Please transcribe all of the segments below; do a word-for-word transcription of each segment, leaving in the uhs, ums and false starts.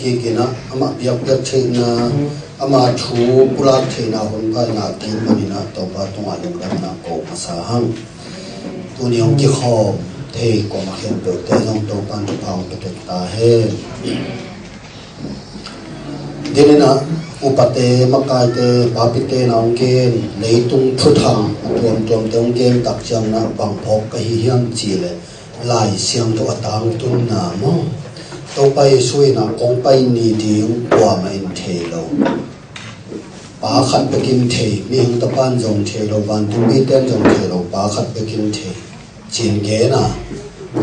Kikina amah biakpiak theihna, amah thu pulak theihna hun paina kim maninah Topa tungah lungdamna ko masa hang. Tuni hong kikhawm thei kong a khempeuhte zong Topa in thupha hong pia ta hen. Dininah upate, makaite, papite na hong gen, leitung thuthang a tuamtuamte hong gen tak cianginah bang phawk ka hi hiam cihleh Lai Siangtho a tangtunna maw? Topa Jesu inah kong pai ni ding kuamah in thei lo. Pa khat bekin thei, mihing tapan zong thei lo, vantung miten zong thei lo, pa khat bekin thei. Cin gen a,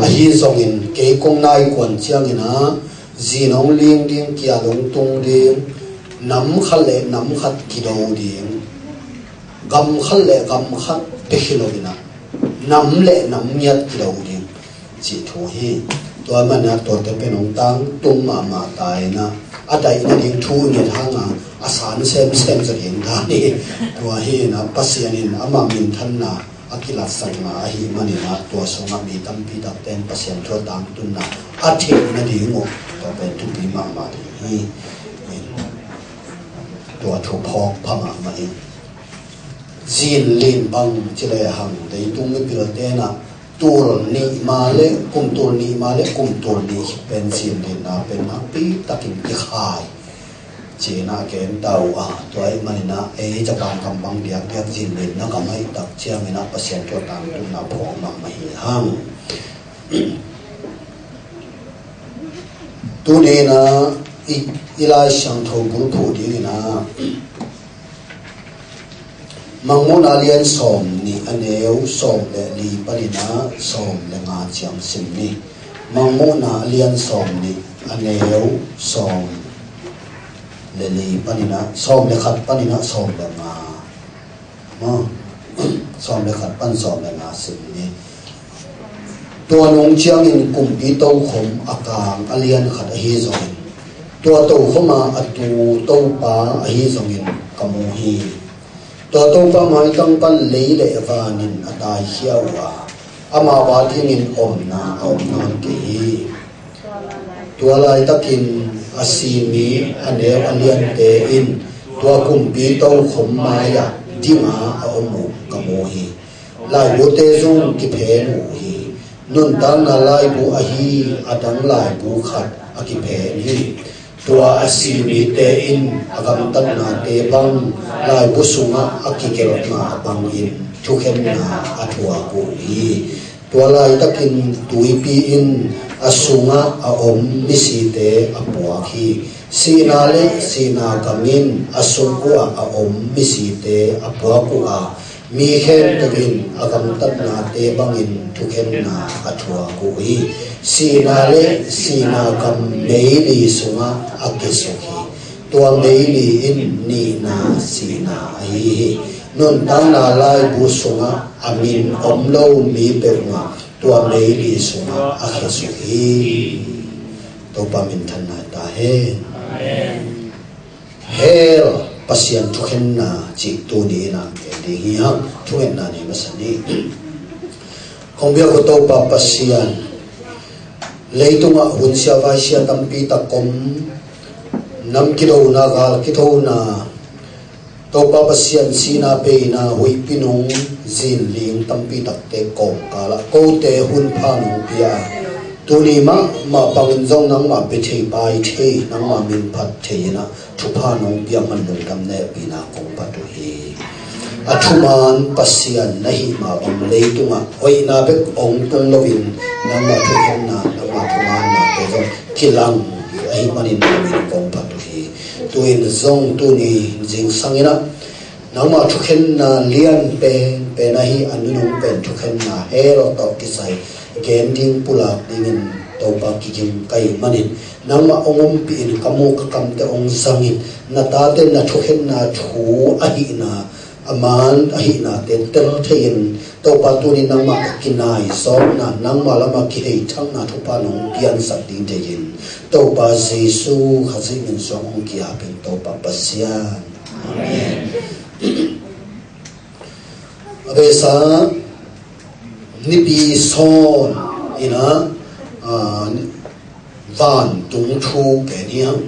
ahi zongin kei kong nai kuan cianginah zin hong ling ding, kial hong tung ding, nam khat le nam khat kido ding, gam khat le gam khat pekhi lo inah nam le nam ngiat kilo ding cih thu hi. Tua manah tuate pen hong tangtung mahmah ta inah a daih nading thu ngiat hanga a san semsem zaw ding dan hi. Tua hi inah Pasian in ama minthanna a kilatsakna ahi maninah tua sungah mi tampi takte in Pasian thu a tangtunna a theih nading uh tua pen thupi mahmah ding hi. Tua thu phawk pha mahmah in zin lin bang ci le hang leitung mipilte inah tul nih ma le kum tul nih ma le kum tul nih khit pen zin linna pen nakpi takin kikhai. Cinah gen ta uh a, tua ih maninah ei Japan kam bang diakdiak zin linna kam ahi tak cianginah Pasian thu a tangtunna phawk mahmah hi hang. Tuninah i, i Lai Siangtho bulphuh dinginah Mangmuhna a lian sawm nih a neu sawm le li paninah sawm le nga ciang sim ni. Mangmuhna a lian sawm nih a neu sawm le li paninah sawm le khat paninah sawm le nga. Maw? Sawm le khat pan sawm le nga sim ni. Tua nung ciangin kumpi tokhom a kang a lian khat ahi zongin, tua tokhom a a tu topa ahi zongin ka mu hi. Tua topa maitang pan lei le vanin a taikhia uh a, amau a dingin omna a om nawn kei hi. Tua laitakin a simi a neu a liante in tua kumpi tokhom mai-ah dinga a om uh ka mu hi. Laibute zong kiphen uh hi. Nuntakna laibu ahi a dang laibu khat a kiphen hi. Tua a simite in a gamtatnate bang laibu sungah a kigelhna bangin thukhenna a thuak uh hi. Tua laitakin tuipi in a sungah a om misite a puak hi. Sihna le sihna gam in a sung uhah a om misite a puak uh a, mi khempeuh in a gamtatnate bangin thukhenna a thuak uh hi. Sihna le sihna gam meili sungah a kisuk hi. Tua meili in nihna sihna ahi hi. Nuntakna laibu sungah a min om lo mi peuhmah tua meili sungah a khesuk hi. Topa minthanna ta hen. Hell, Pasian thukhenna cih tuni in a gen ding hi hang. Thungetna nei masa ni. Kong biak uh Topa Pasian, leitungah hunsia vaisia tampi tak om, nam kidona, gal kidona, Topa Pasian sihna, beina, huihpi nung, zinling tampi takte kawmkalah kote hunpha nong pia. Tuni mahmah bangin zong nangmah bia thei, pai thei, nangmah min phat thei inah thupha nong piak man lungdam nehpihna kong phat uh hi. A thuman Pasian na hih mah bang leitungah hoihna bek hong tung loin nangmah thukhenna, nangmah thumanna te zong kilang ahih manin na min kong phat uh hi. Tu-in zong tuni zingsang inah nangmah thukhenna lian penpen ahi a nunung pen thukhenna hell tawh kisai gen ding pulak dingin Topa kiging ka hih manin nangmah hong ompih in ka muk ka kamte hong zangin na tate na thukhenna thu ahihna a man ahihnate tel thei-in Topa tuni nangmah ka kinai sawmna nangmah lamah kihei thakna thupha nong piansak ding thei-in Topa Jesu Khazih min suang hong ki-apin Topa Pasian. Amen. A beisa Nipi Sawn inah, ah, vantung thu ken hi hang.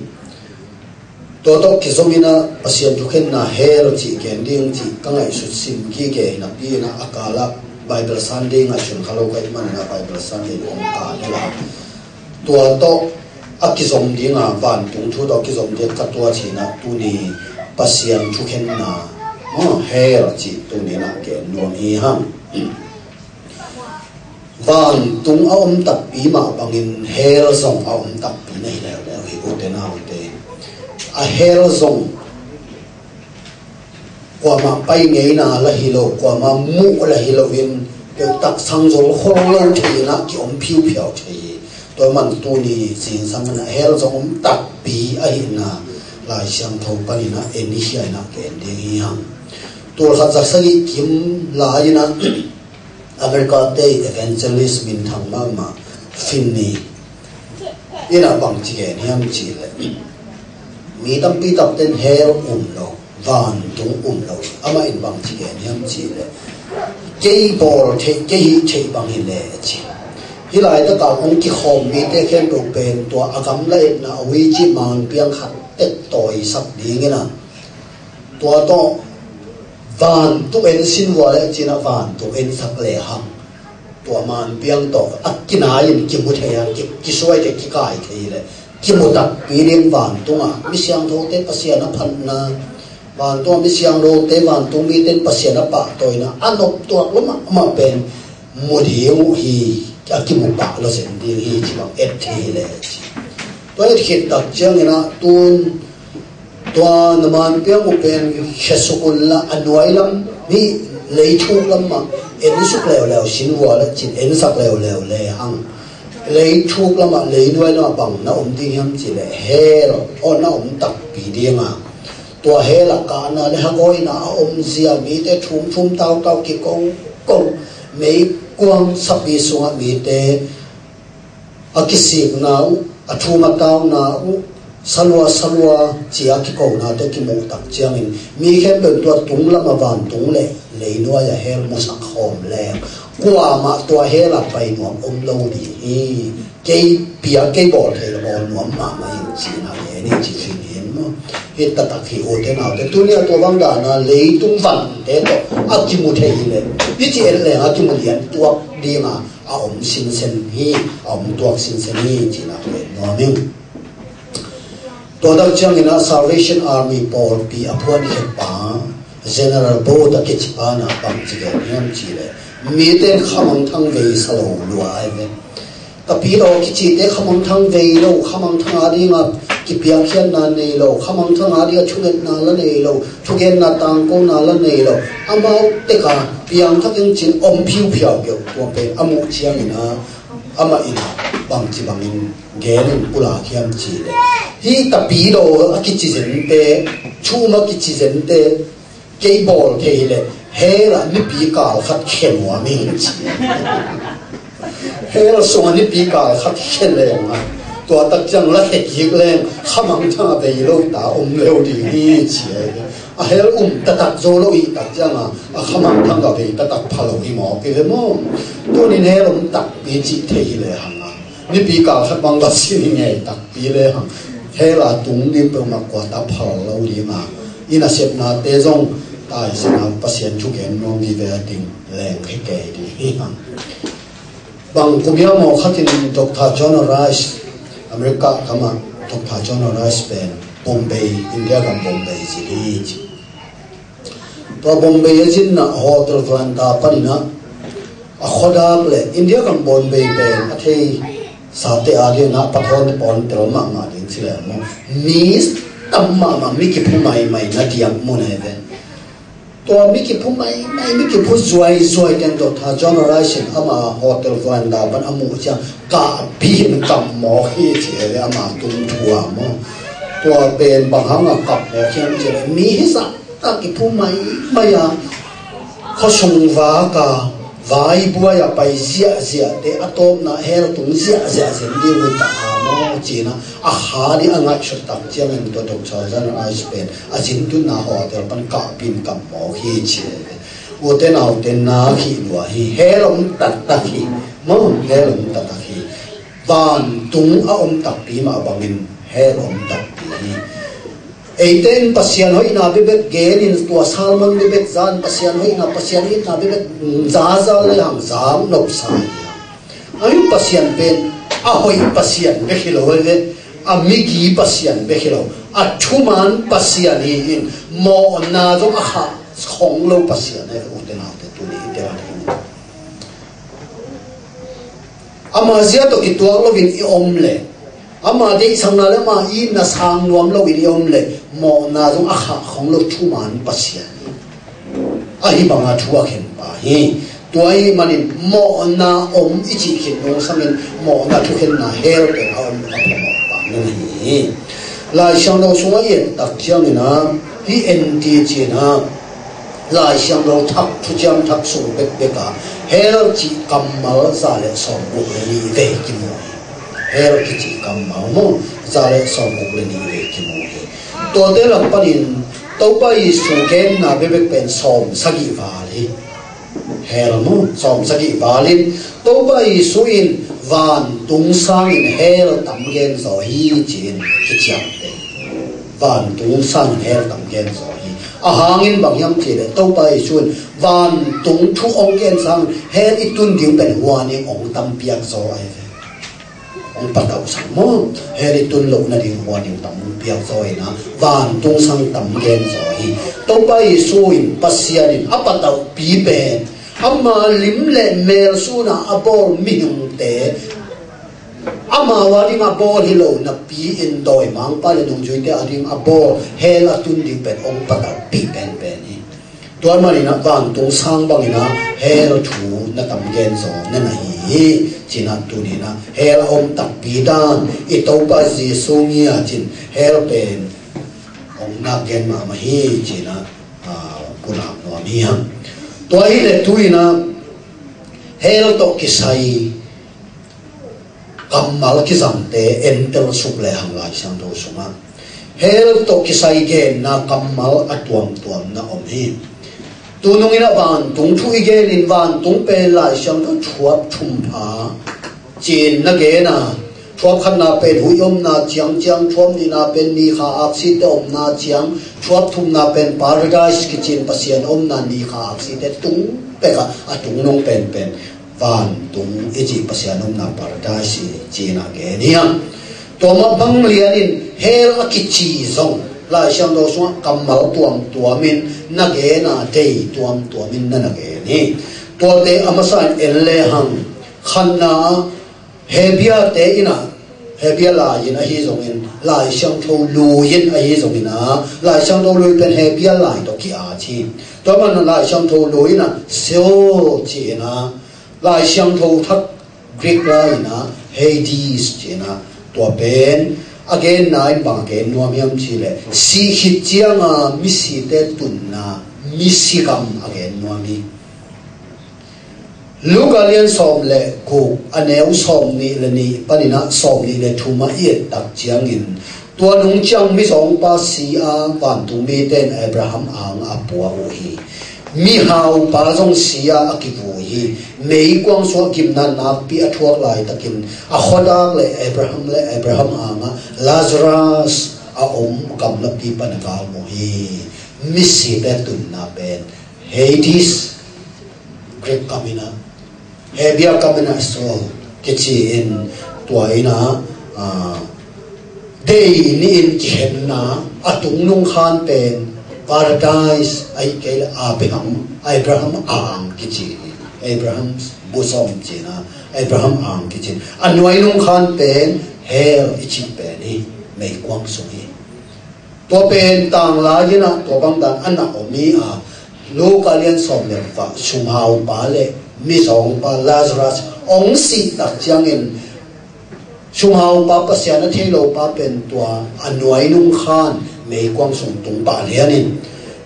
Tua tawh kizom in ah Pasian thukhenna hell cih gen ding cih ka ngaihsut sim kik e, napi in ah a kal ah Bible Sunday ngaihsun kha lo ka hih manin ah Bible Sunday kong kal hi la. Tua tawh a kizom ding a, vantung thu tawh kizom ding ka tuak hi in ah tuni Pasian thukhenna, oh, hell cih tuni in ah gen nuam hi hang. Vantung a om takpi mah bangin hell zong a om takpi na hi leuleu hi, ute naute. A hell zong kuamah pai ngeina la hi lo, kuamah muh la hi loin, peuh taksang zol khol lo thei in ah ki om phiuphiau thei hi. Tua man tuni zingsang in ah hell zong om takpi ahihna Lai Siangtho panin ah en i hia in ah ka en ding hi hang. Tul khat za sagih kim lai in ah America te evangelist minthang mahmah Finney in ah bangci gen hiam cih leh, mi tampi takten hell um lo, vantung um lo. Amah in bangci gen hiam cih leh, kei bawl theih, kei hih theih bang hi leh a ci. Hih laitak a hong kikhawm mite khempeuh pen tua a gamla etna a ui ci man piang khat tek tawisak ding in ah, tua tawh vantung en sin vua leh ci in ah vantung ensak lehang, tua man piang tawh a kinai in kimu thei a, ki, kisuai thei, kikai thei leh kimu takpi ding vantung ah mi siangthote Pasian a phatna, vantung ah mi siangthote, vantung mite in Pasian a pahtawina a nop tuak lo mahmah pen mu ding uh hi, a kimu pah lo zen ding hi ci bang et thei hi leh ci. Tua et khit tak ciangin ah tun tua na man piang uh pen khesuk un la, a nuai lam hi, leithuk lam mah ensuk leuleu sin vua la cin ensak leuleu lehang, leithuk lam ah, leinuai lam ah bang na om ding hiam cih leh hell, oh, na om takpi ding a, tua hell ah kahna le hagawina a om zia, mite thumthum tautau kikongkong, meikuang sapi sungah mite a kisikna uh, a thum a tauna uh, salua salua ci a kikonate kimuh tak ciangin mi khempeuh tua tung lam a vantung le leinuai a hell musak khawm leng, kuamah tua hell ah pai nuam om lo ding hi. Kei pia, kei bawl thei lo, bawl nuam mahmah hi ci in ah, e ni ci fin hi maw. Hih taktak hi, ute naute, tuni a tua bang dan a leitung vante tawh a kimu thei hi leh, hih ci en leng a kimu lian tuak ding a, a om sinsen hi, a om tuak sinsen hi ci in ah gen nuam ing. Tua tak ciangin ah Salvation Army pawlpi a phuan khetpa General Booth a kicipa in ah bangci gen hiam cih leh, mite in khamangthang vei sa lo lua ai ve. Tapidaw kicite khamangthang vei lo, khamangthang a ding a kipiakkhiatna nei lo, khamangthang a ding a thungetna la nei lo, thugenna tangkona la nei lo, amau tek a piangthak in cin om phiuphiau keuh, tua pen a muh ciangin ah amah in bangci bangin gen in pulak hiam cih leh, hih tapidaw a kici zente, thum a kici zente, kei bawl thei hi leh hell ah nipi kal khat khia nuam ing ci. Hell sungah nipi kal khat khia leng a, tua tak ciang la khia kik leng khamangthang a vei lo ta om leu ding hi ci. A hell um taktak zo lo hi tak ciang a, a khamangthang a vei taktak pha lo hi maw, pi ve maw. Tunin hell om takpi cih thei hi lehang a, nipi kal khat bang va sin hi ngei takpi lehang, hell a tung ding peuhmah kua ta phal lo ding a, i nasepnate zong taisena Pasian thugen nuam vive a ding leng hi kei ding hi hang. Bang kum hiam maw khatin Doctor John Rice, America gam ah Doctor John Rice pen Bombay, India gam Bombay zin hi ci. Tua Bombay a zinna hotel veranda panin ah a khuadak le India gam Bombay pen a theisate a dingin ah pathawn pawn tel mahmah ding ci leng maw, mi tam mahmah, mi kiphu maimai na diak mun ahi ve. Tua mi kiphu maimai, mi kiphu zuaizuai teng tawh Doctor John Rice in ama hotel veranda pan a muh ciang kahpi in kam mawk hi ci ahi ve, ama tung thu a maw. Tua pen bang hang a kam mawk hiam cih leh, mi hizah a kiphu maimai a, khuasung vak a, vai buai a pai ziahziahte, a tawpna hell tung ziahziah zen ding uh hi ta a maw ci-in a, a kha ding a ngaihsut tak ciangin tua Doctor John Rice pen a zin tunna hotel pan kahpi in kam mawk hi ci. Ute naute, na khih lua hi, hell om taktak hi. Maw, hell om taktak hi. Vantung a om takpi mah bangin hell om takpi hi. Eite in Pasian hoihna bebek genin, tua sermon bebek zan, Pasian hoihna, Pasian itna bebek zaza le hang zang nopsa hi hang. A hi Pasian pen a hoih Pasian bek hi lo ve, a migi Pasian bek hi lo, a thuman Pasian hi in, mawhna zong a khah khong lo Pasian hi. Ute naute, tuni i tel ding, ama zia tawh kituak loin i om le, ama deihsakna le ama itna sang nuam loin i om le, mawhna zong a khah khong lo thuman Pasian hi. Ahi banga thu a khen pa hi. Tua ahih manin mawhna om i cih khit nungsangin mawhna thukhenna hell pen a om a phamawh pa nung hi. Lai Siangtho sungah i et tak ciangin ah, hih en ti cin ah, Lai Siangtho thak, thuciam thak sung bekbek ah hell cih kammal za le sawmguk le nih vei kimu hi. Hell kici kammal maw, za le sawmguk le nih vei kimu hi. Tuate lak panin Topa Jesu genna bekbek pen sawm sagih val hi. Hell maw, sawm sagih val in, Topa Jesu in vantung sangin hell tam gen zaw hi ci-in kiciamteh. Vantung sangin hell tam gen zaw hi. A hangin bang hiam cih leh, Topa Jesu in vantung thu hong gen sangin hell i tun ding pen huanin hong tam piak zaw ahi ve. Hong patauh sak maw, hell i tun loh nading huanin tam piak zaw in ah, vantung sang tam gen zaw hi. Topa Jesu in, Pasian in a patauhpi pen, ama lim le mel sun a a bawl mihingte, amau a ding a bawl hi lo napi in, dawimangpa le nungzuite a ding a bawl, hell a tun ding pen hong patauhpi penpen hi. Tua manin ah vantung sang bangin ah hell thu na tam gen zaw na na hi hi. Ci-in ah tuni-in ah hell a om takpi dan i Topa Jesu ngiat in hell pen hong nak gen mahmah hi ci-in ah, ah, pulak nuam hi hang. Tua hi leh tu-in ah hell tawh kisai kammal kizangte entel suk le hang Lai Siangtho sungah. Hell tawh kisai genna kammal a tuamtuam na om hi. Tunung in ah vantung thu i genin, vantung pen Lai Siangtho thuap thum pha ci-in na gen a, thuap khatna pen huih omna ciangciang, thuap nihna pen ni kha aksite omna ciang, thuap thumna pen paradise kici-in Pasian omna ni kha aksite tung pek a, a tungnung penpen vantung i cih Pasian omna paradise hi ci-in a gen hi hang. Tua mah bang lianin hell a kici zong Lai Siangtho sungah kammal tuamtuamin na gen a, dei tuamtuamin na na gen hi. Tuate a masa in en le hang, khatna ah Hebrew-te in ah, Hebrew lai-in ahi zongin, Lai Siangtho lui-in ahi zongin ah, Lai Siangtho lui pen Hebrew lai tawh ki-at hi. Tua manin Lai Siangtho lui-in ah Sheol ci-in ah, Lai Siangtho thak Greek lai-in ah Hades ci-in ah, tua pen a genna in bang a gen nuam hiam cih leh, sih khit ciang a misite tunna, misi gam a gen nuam hi. Luka lian sawm le guk, a neu sawm nih le nih panin ah sawm nih le thum ah i et tak ciangin, tua nung ciang mizawngpa si a, vantung mite in Abraham ang a pua uh hi. Mihaupa zong si a, a kivui hi. Meikuang sungah gimna nakpi a thuak laitakin a khuadak le Abraham le Abraham ang ah Lazarus a om gamlapi pan a galmuh hi. Misite tunna pen Hades, Greek kam in ah, Hebrew kam in ah Sheol kici-in, tua in ah, ah, dei ni-in kikhenna, a tungnung khan pen paradise, ahih kei leh Abraham, Abraham ang kici hi. Abraham's bosom ci-in ah, Abraham ang kici-in. A nuainung khan pen hell i cih pen hi, meikuang sung hi. Tua pen tanglai-in ah tua bang dan a na om hi a, Luka lian sawm le kua, sumhaupa le mizawngpa Lazarus hong sih tak ciangin, sumhaupa, Pasian a thei lopa pen tua a nuainung khan meikuang sung tung pah lianin,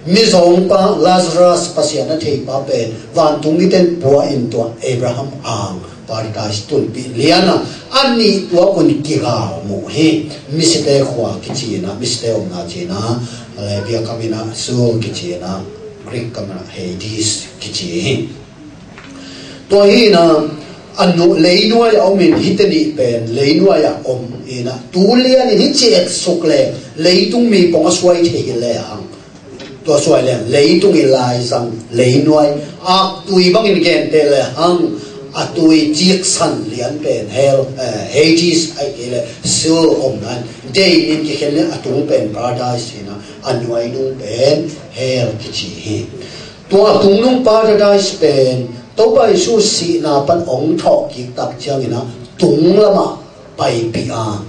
mizawngpa Lazarus, Pasian a theipa pen vantung mite in pua in tua Abraham ang paradise tunpih lian a, a nih tuak un kigalmuh hi. Misite khua kici-in ah, misite omna ci-in ah, Hebrew kam in ah Sheol kici-in ah, Greek kam in ah Hades kici hi. Tua hi-in ah, a nu, leinuai a om in, hihte nih pen leinuai a om in ah, tu lian in hih ci et suk leng leitung mi pong a suai thei hi lehang, tua suai leng leitung i laizang leinuai, aktui bangin gente lehang, a tui ciksan lian pen hell, eh, Hades, ahih kei leh Sheol omna in, dei in kikhen leng a tung pen paradise hi in ah, a nuai nung pen hell kici hi. Tua a tung nung paradise pen Topa Jesu sihna pan ong thawh kik tak ciangin ah tung lamah paipih a,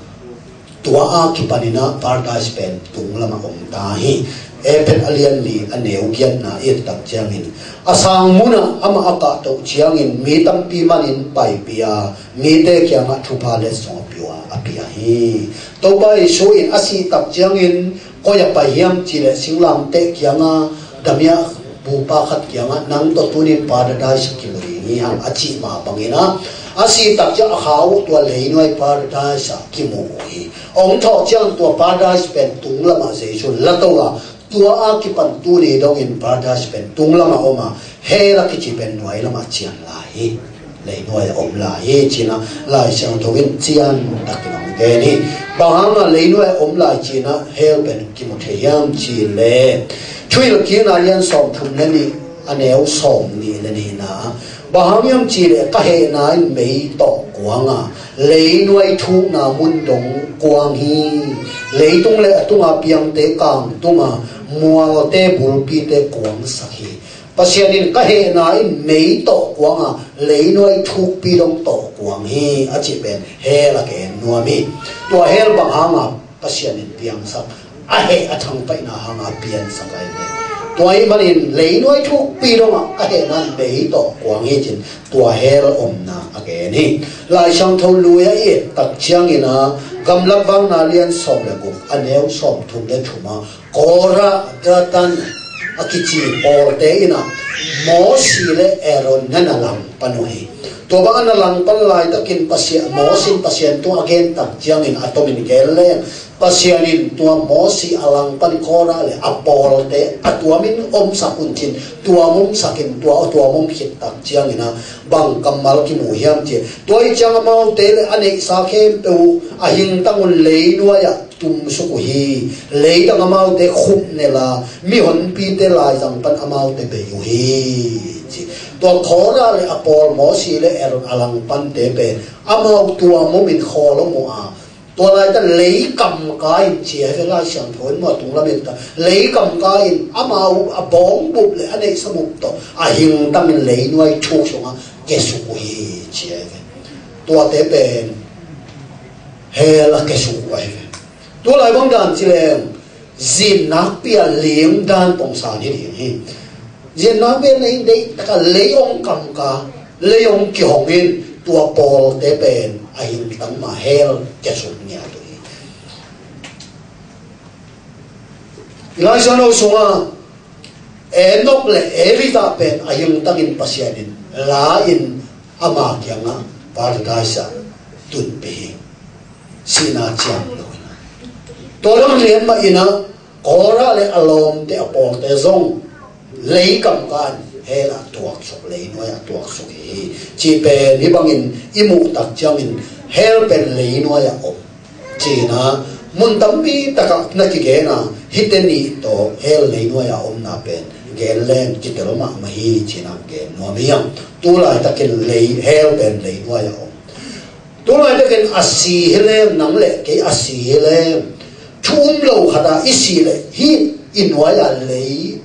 tua a kipan in ah paradise pen tung lamah om ta hi. Efesa a lian li a neu giatna i et tak ciangin, a sang munah amah a kahtoh ciangin mi tampi manin paipih a, mite kiangah thupha letsong a pia, a pia hi. Topa Jesu in a sih tak ciangin koi ah pai hiam cih leh singlamteh kiangah, damiah bupa khat kiangah, nang tawh tuni in paradise ah kimu ding hi hang, a cih mah bangin ah, a sih tak ciang a kha uh tua leinuai paradise ah kimu uh hi. Ong thawh ciang tua paradise pen tung lamah Jesu la to a, tua a kipan tuni dongin paradise pen tung lamah om a, hell a kici pen nuai lamah cian lai hi. Leinuai a om lai hi ci in ah Lai Siangtho in cian takin ong gen hi. Bang hang a leinuai a om lai ci in ah hell pen kimu thei hiam cih leh, Thuhilhkikna lian sawmthum le nih a neu sawmnih le nihna, bang hang hiam cih leh ka hehna in mei tawh kuang a, leinuai thukna mun dong kuang hi. Leitung le a tunga piangte kangtum a, mualte bulpite kuangsak hi. Pasian in ka hehna in mei tawh kuang a, leinuai thukpi dong tawh kuang hi, a cih pen hell a gen nuam hi. Tua hell bang hang a Pasian in piangsak, a heh a thangpaihna hang a piansak ahi ve. Tua ahih manin leinuai thukpi dong a ka hehna in mei tawh kuang hi ci in tua hell omna a gen hi. Lai Siangtho lui a i et tak ciangin ah, Gamlak Vakna lian sawm le guk a neu sawmthum le thum a, Korah, Datan a kici pawlte in ah Mosi le Aaron na na langpan uh hi. Tua bang a na langpan laitakin Pasian, Mosi in Pasian tungah a gen tak ciangin a tomin gen leng, Pasian in tua Mosi a langpan Korah le a pawlte a tuamin omsak un ci in, tuam omsak in, tua, tuam om khit tak ciangin ah bang kammal kimu hiam cih leh, tua ahih ciang amaute le a neihsa khempeuh uh a hingtang un leinuai ah tumsuk uh hi. Leitang amaute khupnel a, mihonpite laizang pan amaute bei uh hi, ci. Tua Korah le a pawl, Mosi le Aaron a langpante pen amau tuam om in khawl om uh a, tua laitak lei kamka in ci ahi ve. Lai Siangtho in maw, tung lam in ta, lei kamka in amau a bawngbup le a neihsa bup tawh a hingtang in leinuai thuk sungah kiasuk uh hi, ci ahi ve. Tuate pen hell a kiasuk uh ahi ve. Tu lai bang dan ci leng, zin nakpi a ling dan pongsan hi ding hi. Zin nakpi a nei deih taka lei ong kamka, lei ong kihong in, tua pawlte pen a hingtang mah hell kiasuk ngiat uh hi. Lai Siangtho sungah Enok le Elijah pen a hingtang in Pasian in la in ama kiangah paradise ah tunpih hi. Sihna ciam lo in ah. Tua dong lian mah in ah Korah le a lawmte, a pawlte zong lei kamka in hell ah tuaksuk, leinuai ah tuaksuk hi. Cih pen hih bangin i muh tak ciangin hell pen leinuai ah om. Ci-in ah mun tampi takah na kigen a, hihte nih tawh hell leinuai a omna pen gen leng kitel mahmah hi ci-in ah gen nuam hi hang. Tu laitakin lei, hell pen leinuai a om. Tu laitakin a si hi leng, nang le kei a si hi leng, thu um lo khat ah i sih leh hih i nuai a lei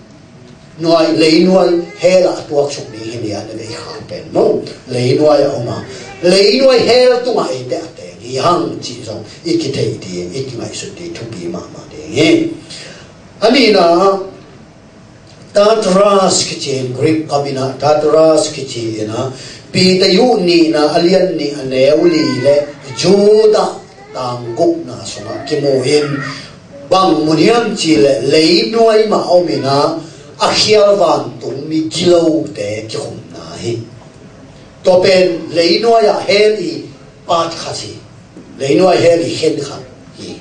nuai, leinuai hell ah a tuaksuk ding hi lian a, lei kha pen maw, leinuai a om a, leinuai hell tungah eite a teng hi hang cih zong i kitheih ding, i kingaihsut ding thupi mahmah ding hi. A nihna ah Tartarus kici in, Greek kam in ah Tartarus kici in ah, Peter nihna a lian nih a neu li le Judah tang gukna sungah kimu in, bang mun hiam cih leh leinuai mah a om in ah, a khial vantungmi gilote kikhumna hi. Tua pen leinuai ah hell i part khat hi. Leinuai hell i khen khat hi.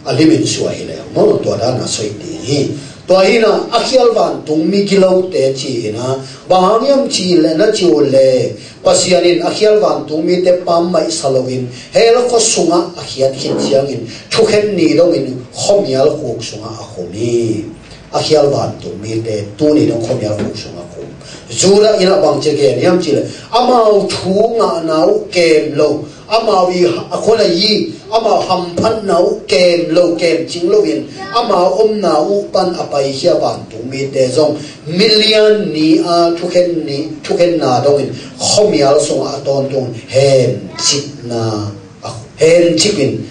A limin suah hi leh maw, tua dan a soi ding hi. Tua hi-in ah, a khial vantungmi gilote ci-in ah, bang hang hiam cih leh na cih uh leh, Pasian in a khial vantungmite pammaih sa loin, hell khua sungah a khiat khit ciangin, thukhen ni dongin khuamial khuk sungah a khum hi. A khial vantungmite tuni dong khuamial khuk sungah khum. Judah in ah bang ci gen hiam cih leh, amau thu ngahna uh kem lo, amau i a khuanai i, amau hamphatna uh kem lo, kemcing loin, amau omna uh pan a paikhia vantungmite zong milian ni a thukhen ni, thukhenna dongin khuamial sungah a tawntung hencipna, a hencipin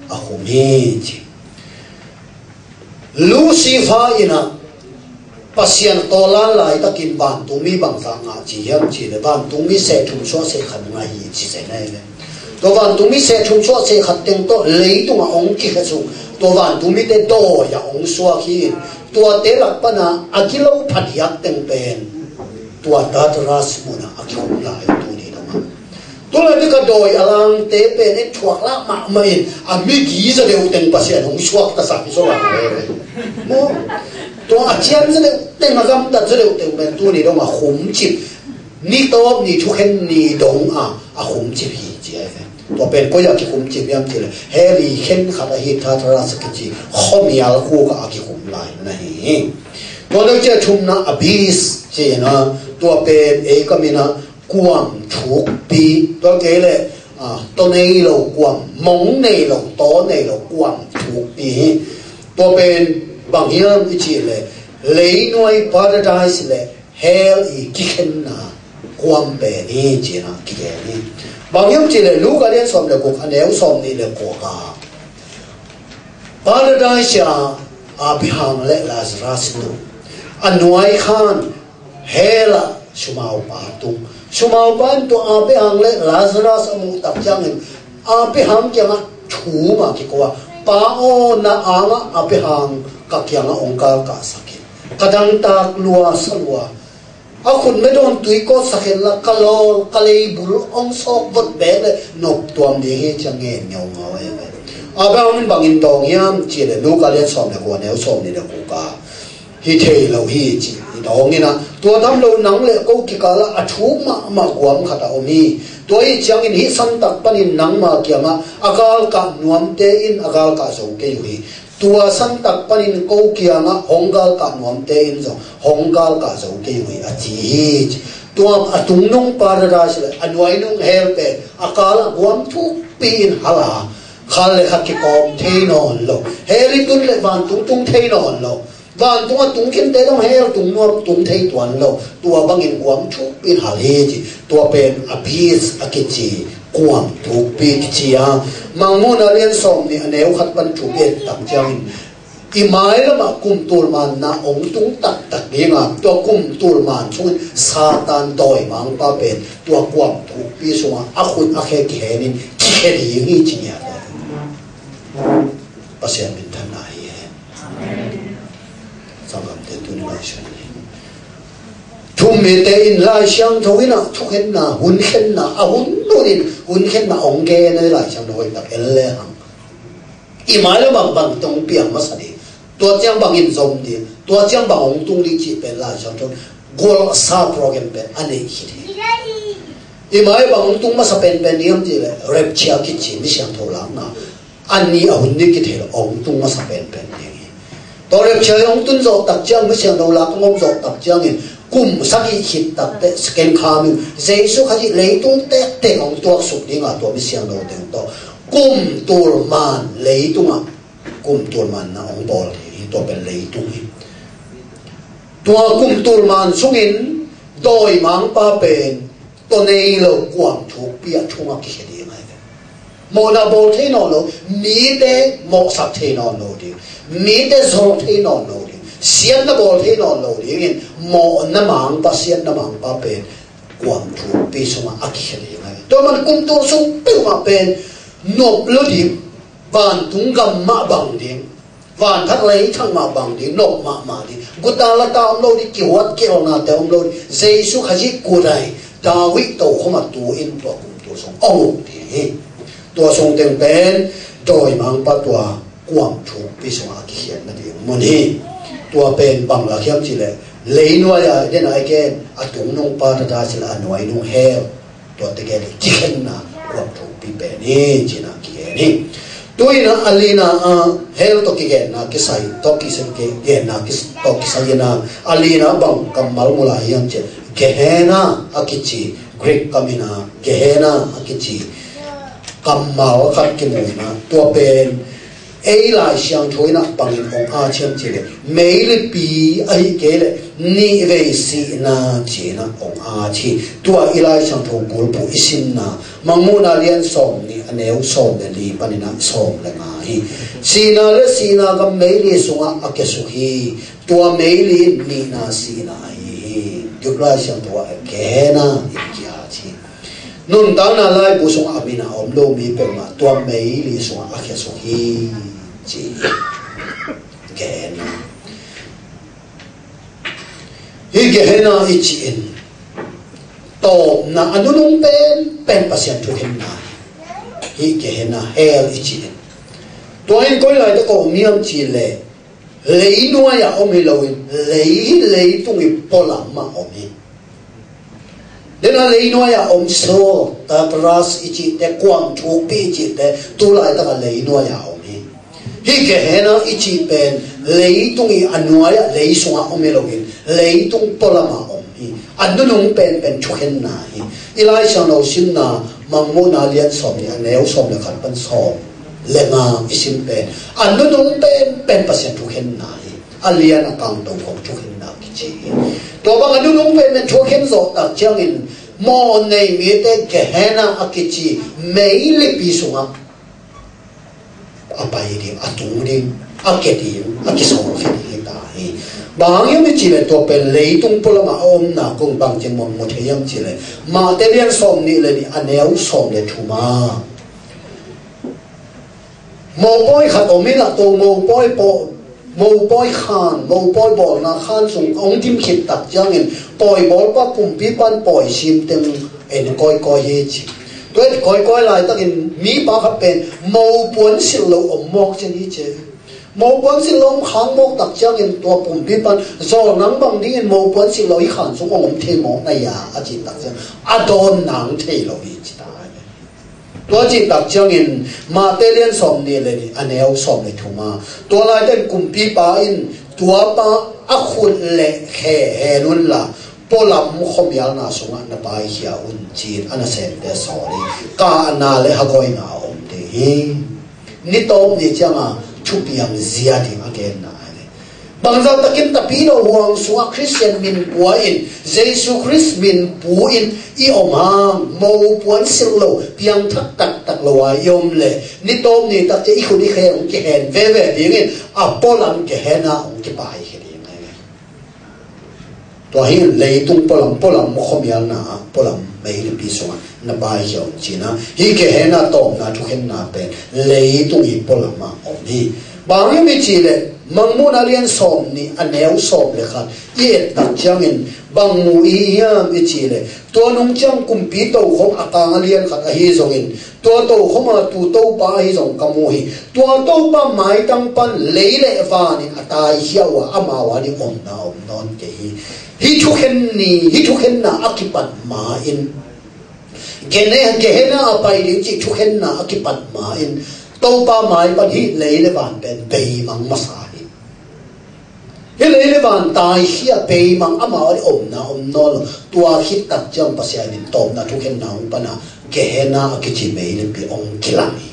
a khum hi ci. Lucifer in ah Pasian tawlan laitakin vantungmi bangzah ngah ci hiam cih leh, vantungmi seh thum suah seh khat ngah hi ci zen ahi ve. Tua vantungmi seh thum suah seh khat teng tawh leitungah hong kikhesuk, tua vantungmite dawi-ah hong suak hi. Tuate lak pana a gilo phadiak teng pen tua Tartarus munah a kikhum lai tuni dong ah. Tulai bika dawi a langte pen i thuak lah mahmah in, a migi za deuh teng Pasian hong suaktasak hi zaw lai. Maw, tua a cian za deuh teng, a gamtat za deuh teng pen tuni dong a khumcip, ni tawp ni thukhen ni dong a, a khumcip hi ci ahi ve. Tua pen koi a kikhumcip hiam cih leh, hell i khen khat ahi Tartarus a kici khuamial khuk ah a kikhum lai na hi hi. Tua deuh ciah thumna abyss ci-in ah, tua pen ei kam in ah kuam thukpi, tua kei leh, ah, taw nei lo kuam, mong nei lo, taw nei lo kuam thukpi hi. Tua pen bang hiam i cih leh, leinuai paradise leh hell i kikhenna kuam pen hi ci-in ah kigen hi. Bang hiam cih leh Luka lian sawm leh guk, a neu sawm nih leh kua ka, paradise ah Abraham leh Lazarus tung, a nuai khan hell ah sumaupa tung. Sumaupa in tua Abraham leh Lazarus a muh tak ciangin Abraham kiangah thu mah kiko a, Pa aw, na angah Abraham ka kiangah hong galkahsak in. Ka dangtak lua sa lua, a khut me dawn tui kawt sak inla, ka lawl ka leibul hong sawk vot beek leh nop tuam ding hi ci-a ngen ngaungau ahi ve. Abraham in bangin dawng hiam cih leh Luka lian sawm leh kua, neu sawm nih leh kua ka, hi thei lo hi ci-in dawng in ah, tua tham lo nang leh ko kikal ah a thuk mahmah guam khat a om hi. Tua ahih ciangin hih santak panin nangma kiangah a galkah nuamte in a galkah zo kei uh hi. Tua santak panin ko kiangah hong galkah nuamte in zong hong galkah zo kei uh hi, a ci hi. Tua a tungnung paradise leh a nuainung hell pen a kal ah guam thukpi in hal a, khat leh khat kikawm thei nawn lo. Hell i tun leh vantung tung thei nawn lo. Vantung a tung khinte dong hell tung nuam tung thei tuan lo. Tua bangin guam thukpi in hal hi ci. Tua pen abyss a kici, kuam thukpi kici a. Mangmuhna lian sawm nih a neu khat pan thuk et tak ciangin, i mailam ah kum tul man na hong tung taktak ding a, tua kum tul man sungin Satan dawimangpa pen tua kuam thukpi sungah a khut a khe kihenin kikhia ding hi ci ngiat. Pasian minthanna hi hen. Sanggamte, tuni Lai Siangtho in, thummite in Lai Siangtho in ah thukhenna, hunkhenna, a hun hunin hunkhenna hong gen a, Lai Siangtho hoih tak en le hang. I mailam ah bang tawh hong piang masa ding, tua ciang bangin zom ding, tua ciang bang hong tung ding cih pen Lai Siangtho in gualsa program pen a neih khit hi. I mai bang hong tung masa penpen ding hiam cih leh rapture kici, mi siangtho lakna, a ni a hun ni kithei lo hong tung masa penpen ding hi. Tua rapture hong tun zawh tak ciang, mi siangtho lak hong om zawh tak ciangin kum sagih khit tak teh second coming, Jesu Khazih leitung tektek hong tuaksuk ding a, tua mi siangtho teng tawh kum tul man leitungah kum tul man na hong bawl ding hi. Tua pen leitung hi. Tua kum tul man sungin dawimangpa pen tua nei lo kuam thukpi a thungah kikhia ding ahi ve. Mawhna bawl thei nawn lo, mite mawhsak thei nawn lo ding, mite zawh thei nawn lo ding, siatna bawl thei nawn lo dingin mawhna mangpa, siatna mangpa pen kuam thukpi sungah a kikhia ding ahi ve. Tua man kum tul sung peuhmah pen nop lo ding, vantung gam mah bang ding, vanthak leithang mah bang ding, nop mahmah ding, guta lata om lo ding, kihuat kiolnate om lo ding, Jesu Khazih kut ahi David tokhom ah tu in tua kum tul sung hong uk ding hi. Tua sung teng pen dawimangpa tua kuam thukpi sungah a kikhiatna ding mun hi. Tua pen bang lak hiam cih leh, leinuai-a i den a i gen, a tungnung paradise le a nuainung hell, tuate gen le kikhenna kuang thupi pen hi, ci-in a kigen hi. Tu-in a lina ah hell tawh kigenna kisai, tawh kisai, kigenna kis-, tawh kisai-in a, a lina bang kammal mu lai hiam cih leh, Gehenna a kici, Greek kam-in a Gehenna a kici kammal khat kimu-in a, tua pen ei Lai Siangtho in a bangin hong at hiam cih leh, meilipi ahih kei leh nihvei sihna ci-in a hong at hi. Tua i Lai Siangtho bulphuh i simna, Mangmuhna lian sawmnih a neu sawm le li panin a sawm le nga hi. Sihna le sihna gam meili sungah a kiasuk hi. Tua meili in nihna sihna ahi hi. Tua Lai Siangtho ah Gehenna in kiat hi. Nuntakna laibu sungah a min a om lo mi peuhmah tua meili sungah a kiasuk hi, ci hi. Gehenna. Hih Gehenna i cih in tawpna a nunung penpen Pasian thukhenna hi. Hih Gehenna, hell i cih in. Tua in koi laitak ah om hiam cih leh, leinuai-ah om hi loin, lei, leitung i pualam ah om hi. Tua leinuai-ah om Sheol, Tartarus i cihte, kuang thukpi i cihte, tu laitak a leinuai-ah om hi. Hih Gehenna i cih pen leitung i a nuai-ah lei sungah om hi loin, leitung pualam ah om hi. A nunung penpen thukhenna hi. I Lai Siangtho simna, Mangmuhna lian sawmnih a neu sawm le khat pan sawm le nga i sim pen, a nunung penpen Pasian thukhenna hi. A lian a kangto khong thukhenna kici hi. Tua bang a nunung penpen thukhen zawh tak ciangin, mawhnei mite Gehenna a kici meilipi sungah a pai ding, a tung ding, a kia ding, a kisawlkhia ding hi ta hi. Bang hang hiam i cih leh, tua pen leitung pualam ah a omna kong bang ci-in mu thei hiam cih leh, Mate lian sawmnih le nih a neu sawm le thum ah, mopawi khat om in a, tua mopawi paw, mopawi khan, mopawi bawlna khan sung hong dim khit tak ciangin, pawi bawlpa kumpipa in pawi sim teng en kawikawi hi ci. Tua en kawikawi laitakin mipa khat pen mopuan silh lo om mawk ciang hi ci. Mopuan silh lo om khak mawk tak ciangin tua kumpipa in, "Zawl nang bang dingin mopuan silh lo hih khan sung hong om thei mawk na hia?" a cih tak ciang, "A dawn nang thei lo hi," ci ta hi. Tua cih tak ciangin Mate lian sawmnih le nih a neu sawm le thum ah, tua laitakin kumpipa in, "Tuapa a khut le khe hen unla, pualam khuamialna sungah na paikhia un," ci-in a nasemte sawl hi. Kahna le hagawina a om ding hi. Ni tawp ni ciangin thupiang zia ding a genna hi. Bangzah takin Tapidaw huang sungah Khristian min pua in, Jesu Khrist min pu in i om hang, mopuan silh lo, piangthak taktak lo a i om leh, ni tawp ni tak ciang i khut i khe hong kihen veve dingin, a pualam Gehenna hong kipaikhia ding hi. Tua hi leitung pualam, pualam khuamialna ah, pualam meilipi sungah na paikhia un ci-in a, hih Gehenna tawpna thukhenna pen leitung i pualam ah om hi. Bang hang hiam i cih leh, Mangmuhna lian sawmnih a neu sawm le khat i et tak ciangin bang mu i hiam i cih leh, tua nung ciang kumpi tokhom a kang a lian khat ahi zongin, tua tokhom a tu Topa ahi zong ka mu hi. Tua Topa maitang pan lei le van in a taikhia uh a, amau a ding omna om nawn kei hi. Hih thukhen ni, hih thukhenna a kipan ma-in, Gene-, Gehenna a pai ding cih thukhenna a kipan ma-in, Topa mai pan hih lei le van pen beimang masa hi. Hih lei le van taikhia, beimang, amau a ding omna om nawn lo. Tua khit tak ciang Pasian in tawpna thukhenna hong pan a, Gehenna a kici meilipi hong kilang hi.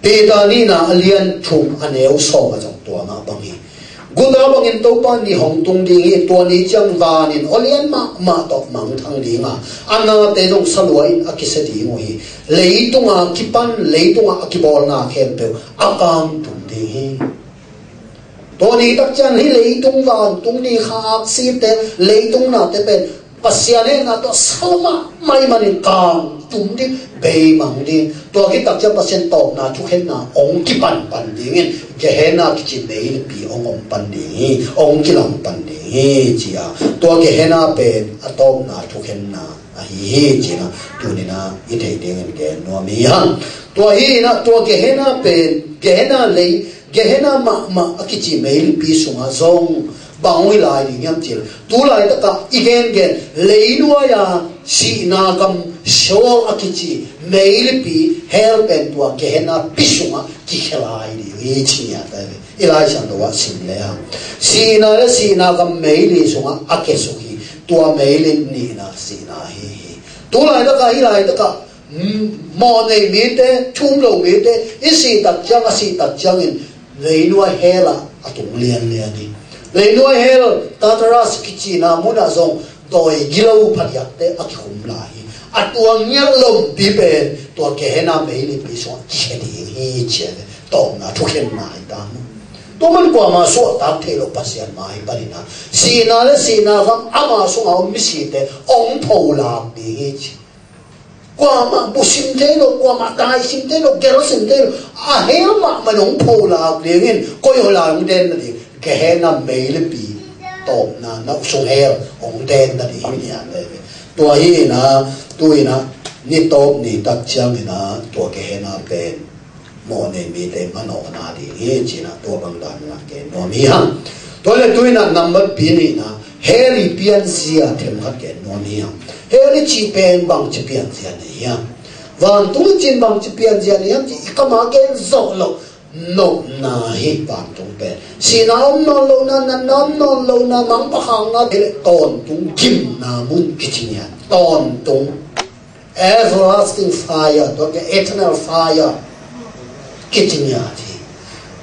Peter nihna a lian thum a neu sawm ah zong tua mah bang hi. Guta bangin Topa ni hong tung ding hi. Tua ni ciang van in aw lian mahmah tawh mangthang ding a, a nate zong salua in a kisia ding uh hi. Leitung a kipan, leitung a kibawlna khempeuh a kang tum ding hi. Tua ni tak ciang hih leitung vantung ni kha aksite, leitung nate pen Pasian hehna tawh salua mahmah ahih manin kang tum ding, beimang ding. Tua khit tak ciang Pasian tawpna thukhenna hong kipan pan dingin, Gehenna kici meilipi hong om pan ding hi, hong kilang pan ding hi, ci a. Tua Gehenna pen a tawpna thukhenna ahi hi, ci-in a, tuni-in a i theih dingin gen nuam hi hang. Tua hi-in a, tua Gehenna pen, Gehenna lei, Gehenna mahmah a kici meilipi sungah zong bang hong hi lai ding hiam cih leh, tu laitakah i gengen leinuai-a sihna gam Sheol a kici meilipi, hell pen tua Gehenna pi sungah kikhia lai ding hi ci ngiat ahi ve. I Lai Siangtho ah sim le hang, sihna le sihna gam meili sungah a kiasuk hi. Tua meili in nihna sihna ahi hi. Tu laitakah, hih laitakah, mm, mawh nei mite, thu um lo mite, i sih tak ciang, a sih tak ciangin leinuai hell ah a tung lianlian hi. Leinuai hell, Tartarus kicina munah zong dawi gilo phadiakte a kikhum lai hi. A tua ngiat lompi pen tua Gehenna meilipi sungah kikhia ding hi ci a, tawpna thukhenna hi ta mu. Tua man kuamah suahtak thei lo Pasian mai panin a, sihna le sihna gam ama sungah om misite hong pholak ding hi ci. Kuamah bu sim thei lo, kuamah tai sim thei lo, gel sim thei lo, a hell mahmah in hong pholak dingin, koi aw lai hong den nading? Gehenna meilipi, tawpna na sung hell hong den nading hi ngiat ahi ve. Tua hi in a, tu in a, ni tawp ni tak ciangin a, tua Gehenna pen mawh nei mite manawhna ding hi ci in a, tua bang dan in a gen nuam hi hang. Tua leh tu in a, nambat pi nihna, hell i pianzia themkhat gen nuam hi hang. Hell i cih pen bangci pianzia nei hiam? Vantung i cih in bangci pianzia nei hiam cih i kam a gen zawh loh nopna hi. Vantung pen sihna om nawn lohna, natna om nawn lohna, mangpakhakna, tawntung gimna mun kici ngiat. Tawntung, everlasting fire, tua kei eternal fire kici ngiat hi.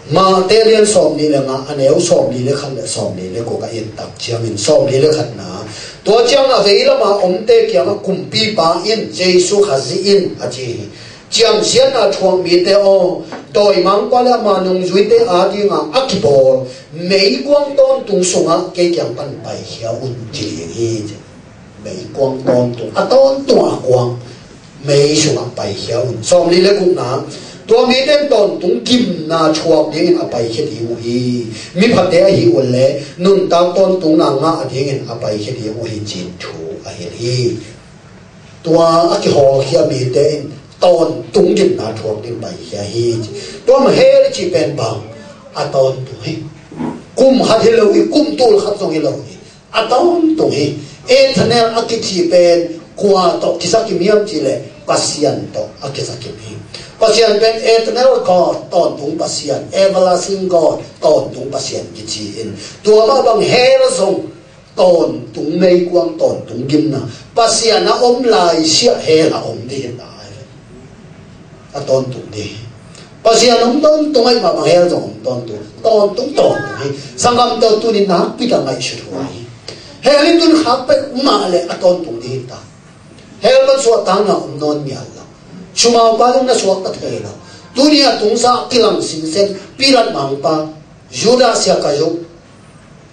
Mate lian sawmnih le nga, a neu sawmnih le khat le sawmnih le guk a en tak ciangin, sawmnih le khatna, tua ciang a vei lama omte kiangah Kumpipa in, Jesu Khazih in a ci hi. Ciamsiatna thuak mite aw, dawimangpa le ama nungzuite adinga a kibawl meikuang tawntung sungah kei kiang pan paikhia un ci ding hi. Meikuang tawntung, a tawntung a kuang, mei sungah paikhia un. Sawmli le gukna, tua mite in tawntung gimna thuak dingin a paikhia ding uh hi. Miphate ahih uh leh nuntak tawntungna ngah dingin a paikhia ding uh hi, ci-in thu a hilh hi. Tua a kihawlkhia mite in tawntung gimna thuak ding paikhia hi. Tua mah hell i cih pen bang? A tawntung hi. Kum khat hi lo hi, kum tul khat zong hi lo hi. A tawntung hi. Eternal a kici pen kua tawh kisakkim hiam cih leh Pasian tawh a kisakkim hi. Pasian pen eternal God, tawntung Pasian, everlasting God, tawntung Pasian kici in, tua mah bang hell zong tawntung meikuang, tawntung gimna, Pasian a om laisiah hell a om ding hi ta hi. A tawntung ding hi. Pasian om tawntung ahih mah bang hell zong om tawntung, tawntung, tawntung hi. Sanggam tawh tuni nakpi tak ngaihsut huai hi. Hell i tun khak peuhmah leh a tawntung ding hi ta. Hell pan suahtakna om nawn ngial lo. Sumaupa zong na suakta thei lo. Tuni a tungsa kilang sinsen, Pilat mangpa, Judas Iskariot,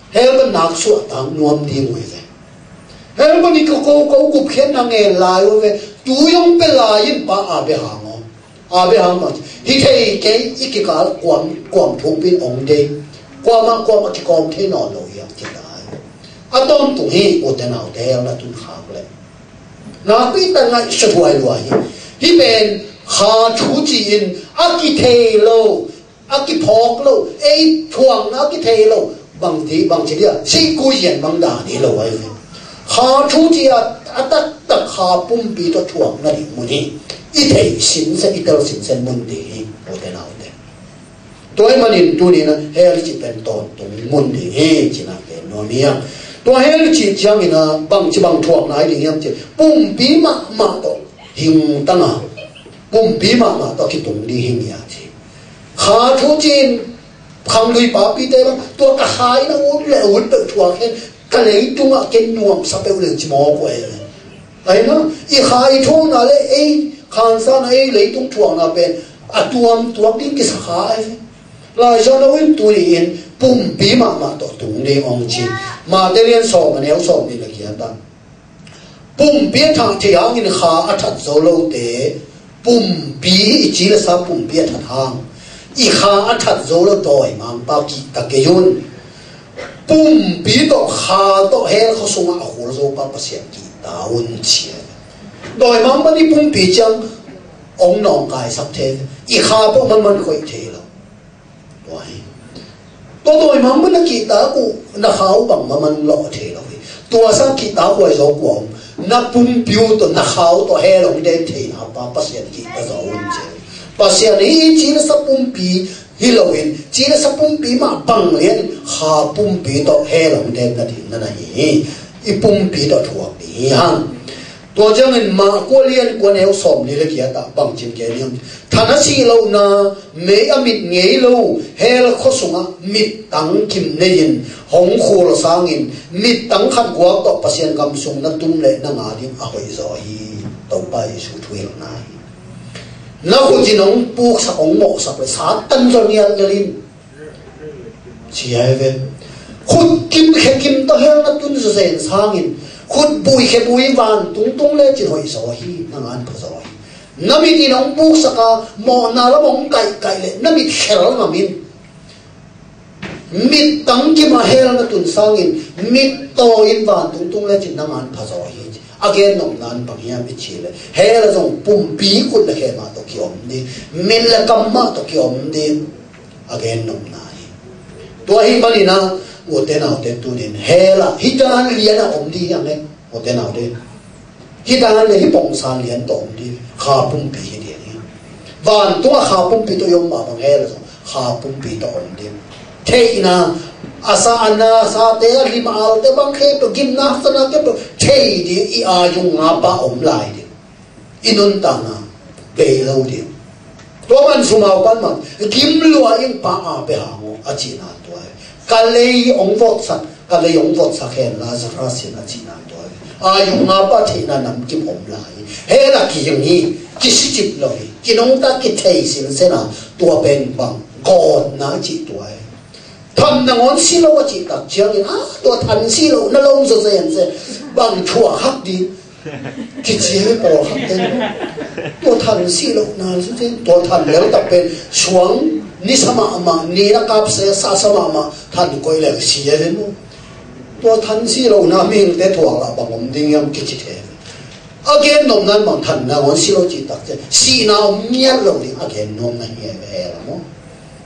hell pan nak suahtak nuam ding uh hi ve. Hell pan i ko ko ko gupkhiatna ngen lai uh hi ve. Tui hong pia lai in pa Abraham aw. Abraham bang ci, hi thei kei, i kikal kuam, kuam thukpi in hong dei. Kuamah kuamah kikawm thei nawn lo hiam ci lai. A tawntung hi, ute naute, hell na tun khak leh. Nakpi tak ngaihsut huai lua hi. Hih pen kha thu ci-in a kithei lo, a kiphawk lo, ei thuakna a kithei lo, bang ti, bang ci dia, sikui zian bang dan hi lo ahi ve. Kha thu ci a, a taktak kha pumpi tawh thuakna ding mun hi. I theih sinsen, i tel sinsen mun ding hi, ute naute. Tua ahih manin tuni-in ah hell i cih pen tawntung mun ding hi ci-in ah gen nuam hi hang. Tua hell i cih ciangin ah bangci bang thuakna hi ding hiam cih leh, pumpi mahmah tawh hing tang a, pumpi mahmah tawh kitung ding hi ngiat hi. Kha thu ci-in, khanglui papite bang, tua ka kha in a ut le ut peuh thuak hen, ka leitungah ken nuamsa peuh leng ci mawk uh ahi. Ahi na, i kha i thuakna le ei khansa-in ah ei leitung thuakna pen a tuam tuak ding kisa kha ahi. Lai Siangtho in tuni-in pumpi mahmah tawh tung ding hong ci. Mate lian sawm, a neu sawmnih le giat ah, pumpi a thah theih hangin kha a that zo lote, pumpi i ci le sa pumpi a that hang, i kha a that zo lo dawimangpa kihta kei un. Pumpi tawh kha tawh hell khua sungah a khul zo pa Pasian kihta un ci a. Dawimangpa nih pumpi ciang hong nawngkaisak thei, i kha peuh manman khoih thei lo. Tua hi. Tua dawi mang mun na kihtak uh na khau bang maman lawh thei lo hi. Tua sang kihtak uh ai zaw kua om? Na pumpi uh tawh na khau tawh hell hong den theina pa Pasian kihta zaw un ci. Pasian hi ci le sa pumpi hi loin, ci le sa pumpi mah bang lian kha pumpi tawh hell hong den na ding na na hi. I pumpi tawh thuak ding hi hang. Tua ciangin mah kua lian kua neu sawm ni le kiatah bang cin ke niam. Than a sih lohna, mei a mit ngei lo hell khua sungah mittang kim nei-in hong khul sangin mittang khat guak tawh Pasian gam sung na tum le na nga ding a hoih zaw hi. Topa Jesu thuhilhna hi. Na khut in hong puksak hong mawhsak le Satan zaw nial lel in. Ci a hi ve. Khut kim khe kim tawh hell na tun zazen sangin khut bui khe bui van tungtung le cin hoih zaw hi, na ngan pha zaw hi. Na mit in hong puksak a mawhna lam hong kaihkaih le na mit khel ngam in. Mit tangkim a hell na tun sangin mit tawi in van tungtung le cin na ngan pha zaw hi. A gen nopna in bang hiam i ci le hell a zong pumpi kut le khe mah tawh kiom ding, mit le kam mah tawh kiom ding. A gen nopna hi. Tua hi panin ah ute naute tunin hell ah hih dan lian a om ding hi ang e. Ute naute, hih dan le hih pongsan lian tawh om ding, kha pumpi hi ding hi. Vantungah kha pumpi tawh i om mah bang hell ah zong kha pumpi tawh om ding. Theihna, a sa a na sate a lim a alte bang khempeuh, gimna sana khempeuh thei ding, i ayung nga pa om lai ding. I nuntakna bei lo ding. Tua man sumau pan man gim lua in pa a pe hang aw a cihna tua hi. Ka lei hong votsak, ka lei hong votsak hen Lazarus in a cihna tua hi. Ayung nga pa theihna namkim om lai hi. Hell ah kihing hi, kisicip lo hi. Kinungta kithei sinsen a tua pen bang gawtna a cih tua hi. Than nangawn si lo a cih tak ciangin, a, tua than si lo na lo zaw zenzen bang thuak hak ding. Kici hi pawlkhat ten. Tua than si lo na zaw zen, tua than lel tak pen suang ni sa mahmah, ni na kap se sa sa mahmah, than koih leng si a zen mu. Tua than si lo na mihingte thuak lah bang om ding hiam kici thei. A gen nopna in bang than nangawn si lo cih tak ciang sihna om ngiat lo ding a gen nopna hi a ve la maw.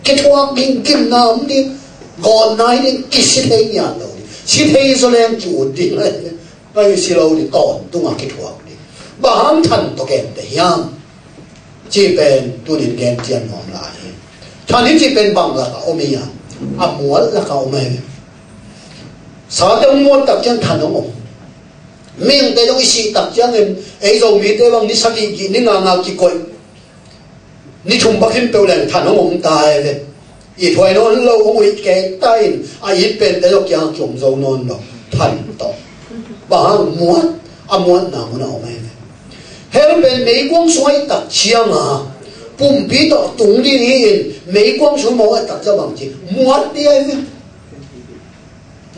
Kithuak ding, gimna om ding, gawtna hi ding, kisi thei ngiat lo ding. Si thei zaw leng ki-ut ding lai. Pai si lo ding, tawntung a kithuak ding. Bang hang than tawh kente hiam? Cih pen tunin gen cian nuam lai hi. Than hi cih pen bang lakah om hiam? A muat lakah om hi. Sate hong muat tak ciang than hong om. Mihingte zong i sih tak ciangin ei Zomite bang ni sagih gih ni nga nga kikoih. Ni thum bak hin peuh leng than hong om ta e ve. I thuai nawn lo hong uih kei ta in a it pente zong kiang kiom zo nawn lo. Than tawh. Bang hang muat, a muatna mun a om e ve. Hell pen meikuang sung a i tak ciang a pumpi tawh tung ding hi in meikuang sung mawk a i tak ciang bang ci muat ding a i ve.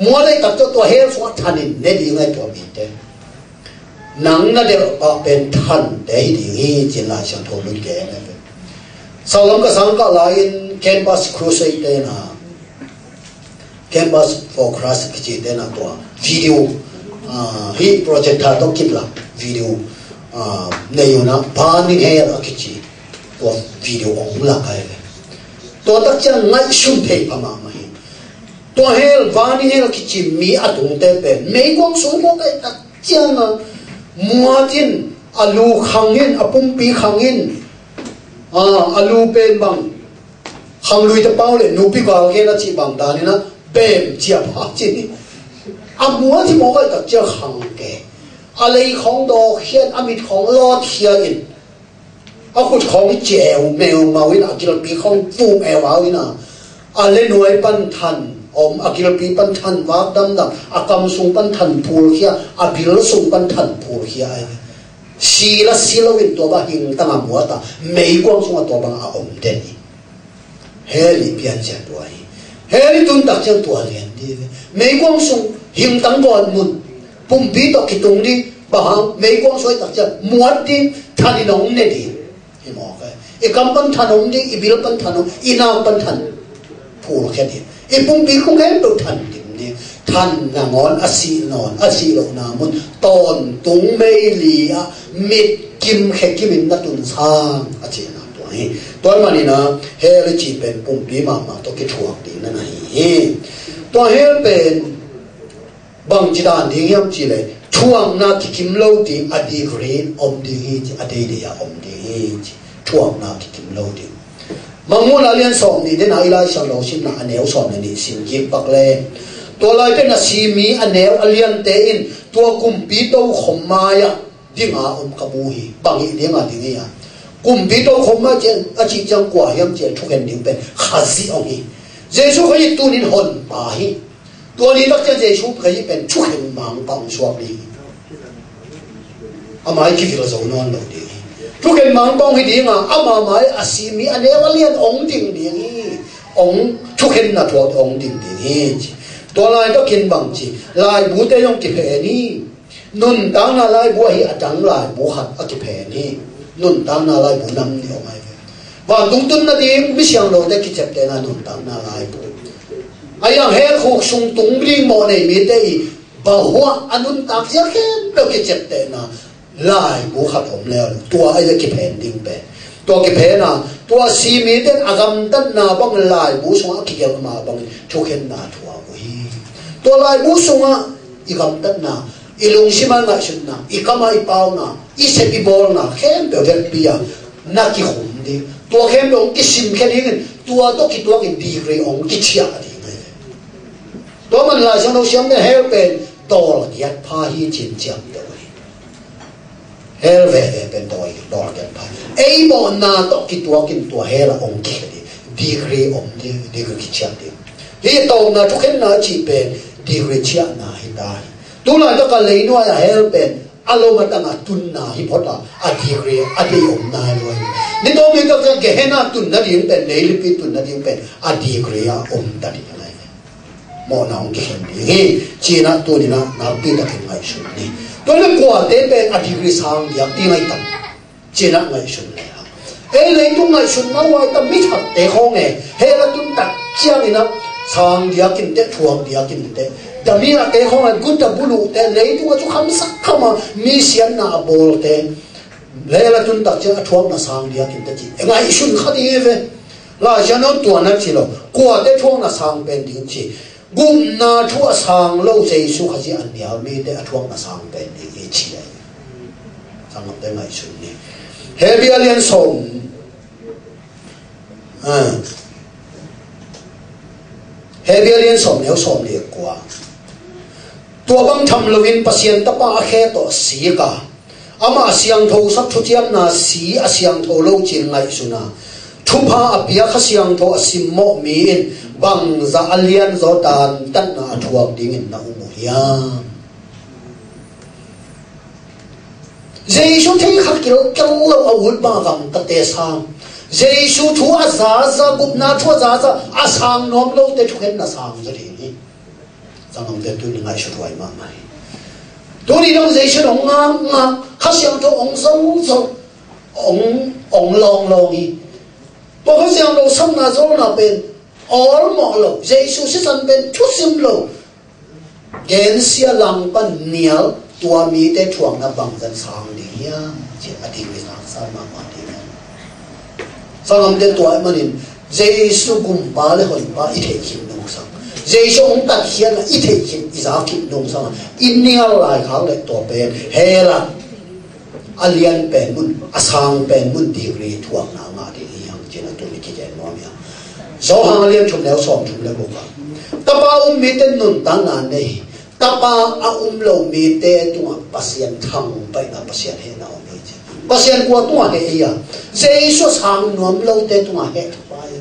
Muat a i tak ciang tua hell sungah than in ne ding a i tua mite. Nang na delh pah pen thante hi ding hi cin Lai Siangtho lut gen a ve. Sawlam ka sang kah lai-in Campus Crusade te na, Campus for Christ kici te na tua video, ah, hi projector tawh kip la video, ah, nei un a Burning Hell a kici tua video hong lak a hi ve. Tua tak ciang ngaihsun thei pha mahmah hi. Tua hell, Burning Hell kici mi a tungte pen meikuang sung mawk a i tak ciang a muat in a lu khang in, a pumpi khang in, a, a lu pen bang khang lui te pau le nupi gal gen a cih bang dan in a bem ciap a cih ni. A muat hi mawk a i tak ciang khang ke. A lei khawng dawk khia in, a mit khawng lawt khia in. A khut khawng i ciau meumau in a gilpi khawng vum eu au in a, a lenuai pan than om, a gilpi pan than vak damdam, a kam sung pan than phulkhia, a bil sung pan than phulkhia ai ve. Si la si lo in tua bang hingtang a muat a, meikuang sung a tua bang a om den hi. Hell i piancil tua hi. Hell i tun tak ciang tua lian ding hi. Meikuang sung hingtang gawtmun pumpi tawh kitung ding. Bang hang meikuang sung a i tak ciang muat ding, than in hong ne ding. Hi mawk e. I kam pan than om ding, i bil pan than om, i nak pan than phulkhia ding. I pumpi khung khempeuh than dim ding. Than nangawn a sih nawn, a sih lohna mun tawntung meili ah mit kim khe kim in na tun sang a cihna tua. Hi. Tua ahih manin ah hell i cih pen pumpi mahmah tawh kithuak ding na hi hi. Tua hell pen bangci dan ding hiam cih leh thuakna kikim lo ding, a degree om ding hi ci, a deidei a om ding hi ci. Thuakna kikim lo ding. Mangmuhna lian sawm nih den a i Lai Siangtho simna a neu sawm le nih sim kik pak le, tua lai pen a si mi a neu a liante in tua kumpi tokhom mai-ah dinga om ka mu hi. Bang hi dinga ding hi a, kumpi tokhom mai ciang a cih ciang kua hiam cih leh thukhen ding pen Khazih hong hi. Jesu Khazih tunin honpa hi. Tua ni tak ciang Jesu Khazih pen thukhen mangpa hong suak ding hi. Amah i kivil zo nawn lo ding hi. Thukhen mangpa hong hi dinga, amah mai a si mi a neu a lian hong ding ding hi. Hong thukhenna thuak hong ding ding hi ci. Tua laitakin bangci, laibute hong kiphen hi. Nuntakna laibu ahi a dang laibu khat a kiphen hi. Nuntakna laibu nam nih om ahi ve. Vantung tun nading misiang lote kiceptehna nuntakna laibu. A yang hell khuk sung tung ding mawh nei mite i bahuah a nuntak zia khempeuh kiceptehna laibu khat om lel, tua ahi a kiphen ding pen. Tua kiphen a, tua si mite a gamtatna bang laibu sungah a kigelh mah bangin thukhenna thuak uh hi. Tua laibu sungah i gamtatna, i lungsim a ngaihsutna, i kam a i pauna, i sep i bawlna khempeuh vekpi a na kikhum ding. Tua khempeuh hong kisimkhia dingin, tua tawh kituakin degree hong kichiah ding hi. Tua man Lai Siangtho siamte hell pen dawlgiat pha hi ci-in ciamteh uh hi. Hell veve pen dawi, dawlgiat pha. Ei mawhna tawh kituakin tua hell ah hong kikhia ding, degree om ding, degree kichiah ding. Hih tawpna thukhenna a cih pen degree chiahna hi ta hi. Tulaitak a leinuai ah hell pen a lom a tang a tunna hi phot a, a degree a dei om nai lo hi. Ni tawm ni tak ciang Gehenna tun nading pen, leilipi tun nading pen a degree a om ta ding a lai. Mawhna hong kikhen ding hi. Ci-in ah tuni-in ah nakpi takin ngaihsun ni. Tua leh kuate pen a degree sang diak ding ahi tam? Ci-in ah ngaihsun ni. Ei leitung ngaihsutna huai tam, mi thatte khawng e. Hell a tun tak ciangin ah sang diakin teh, thuak diakin teh. Damiahte khawng e, guta buluhte, leitung a cu khamsak kham a mi siatna a bawlte. Hell a tun tak ciang a thuakna sang diakin teh ci. E ngaihsun kha ding hi ve. Lai Siangtho in tua na ci lo. Kuate thuakna sang pen ding ci. Gupna thu a sang lo Jesu Khazih a nial mite a thuakna sang pen ding hi ci a hi. Sanggamte ngaihsun ni. Hebru a lian sawm. Ah. Hebru a lian sawm neu sawm le kua. Tua bang tham loin Pasian Tapa a khe tawh sik a, amah a siangthosak thuciamna si a siangtho lo ci-in ngaihsun a, thupha a pia Kha Siangtho a simmawh mi in bangzah a lianzaw dantatna a thuak dingin na um uh hiam? Jesu thei kha kilkel lo a ut bang a gamtate sang. Jesu thu a zaza, gupna thu a zaza, a sang nuam lote thukhenna sang zaw ding hi. Sanggamte, tuni ngaihsut huai mahmah hi. Tuni dong Jesu in hong ngakngak, Kha Siangtho hong zolzol, hong, hong lawnglawng hi. Tua Kha Siangtho sapna zolna pen awlmawh lo, Jesu sisan pen thusim lo. Gensia langpan nial, tua mite thuakna bangzah sang ding hiam? Ci a ding hi, sang sang mahmah ding hiam? Sanggamte, tua ahih manin Jesu gumpa le honpa i theih khin dong sang, Jesu hong tatkhiatna i theih khin, i za khin dong sang, i nial laikhak le tua pen hell ah a lian pen mun, a sang pen mun degree thuakna ngah ding hi hang ci-in a tuni kigen nuam hi hang. Johan a lian thum neu sawm thum le guk ah, Tapa um mite nuntakna nei hi. Tapa a um lo mite tungah Pasian thangpaihna, Pasian hehna om hi ci. Pasian kua tungah heh hi a? Jesu a sang nuam lote tungah heh thupha hi.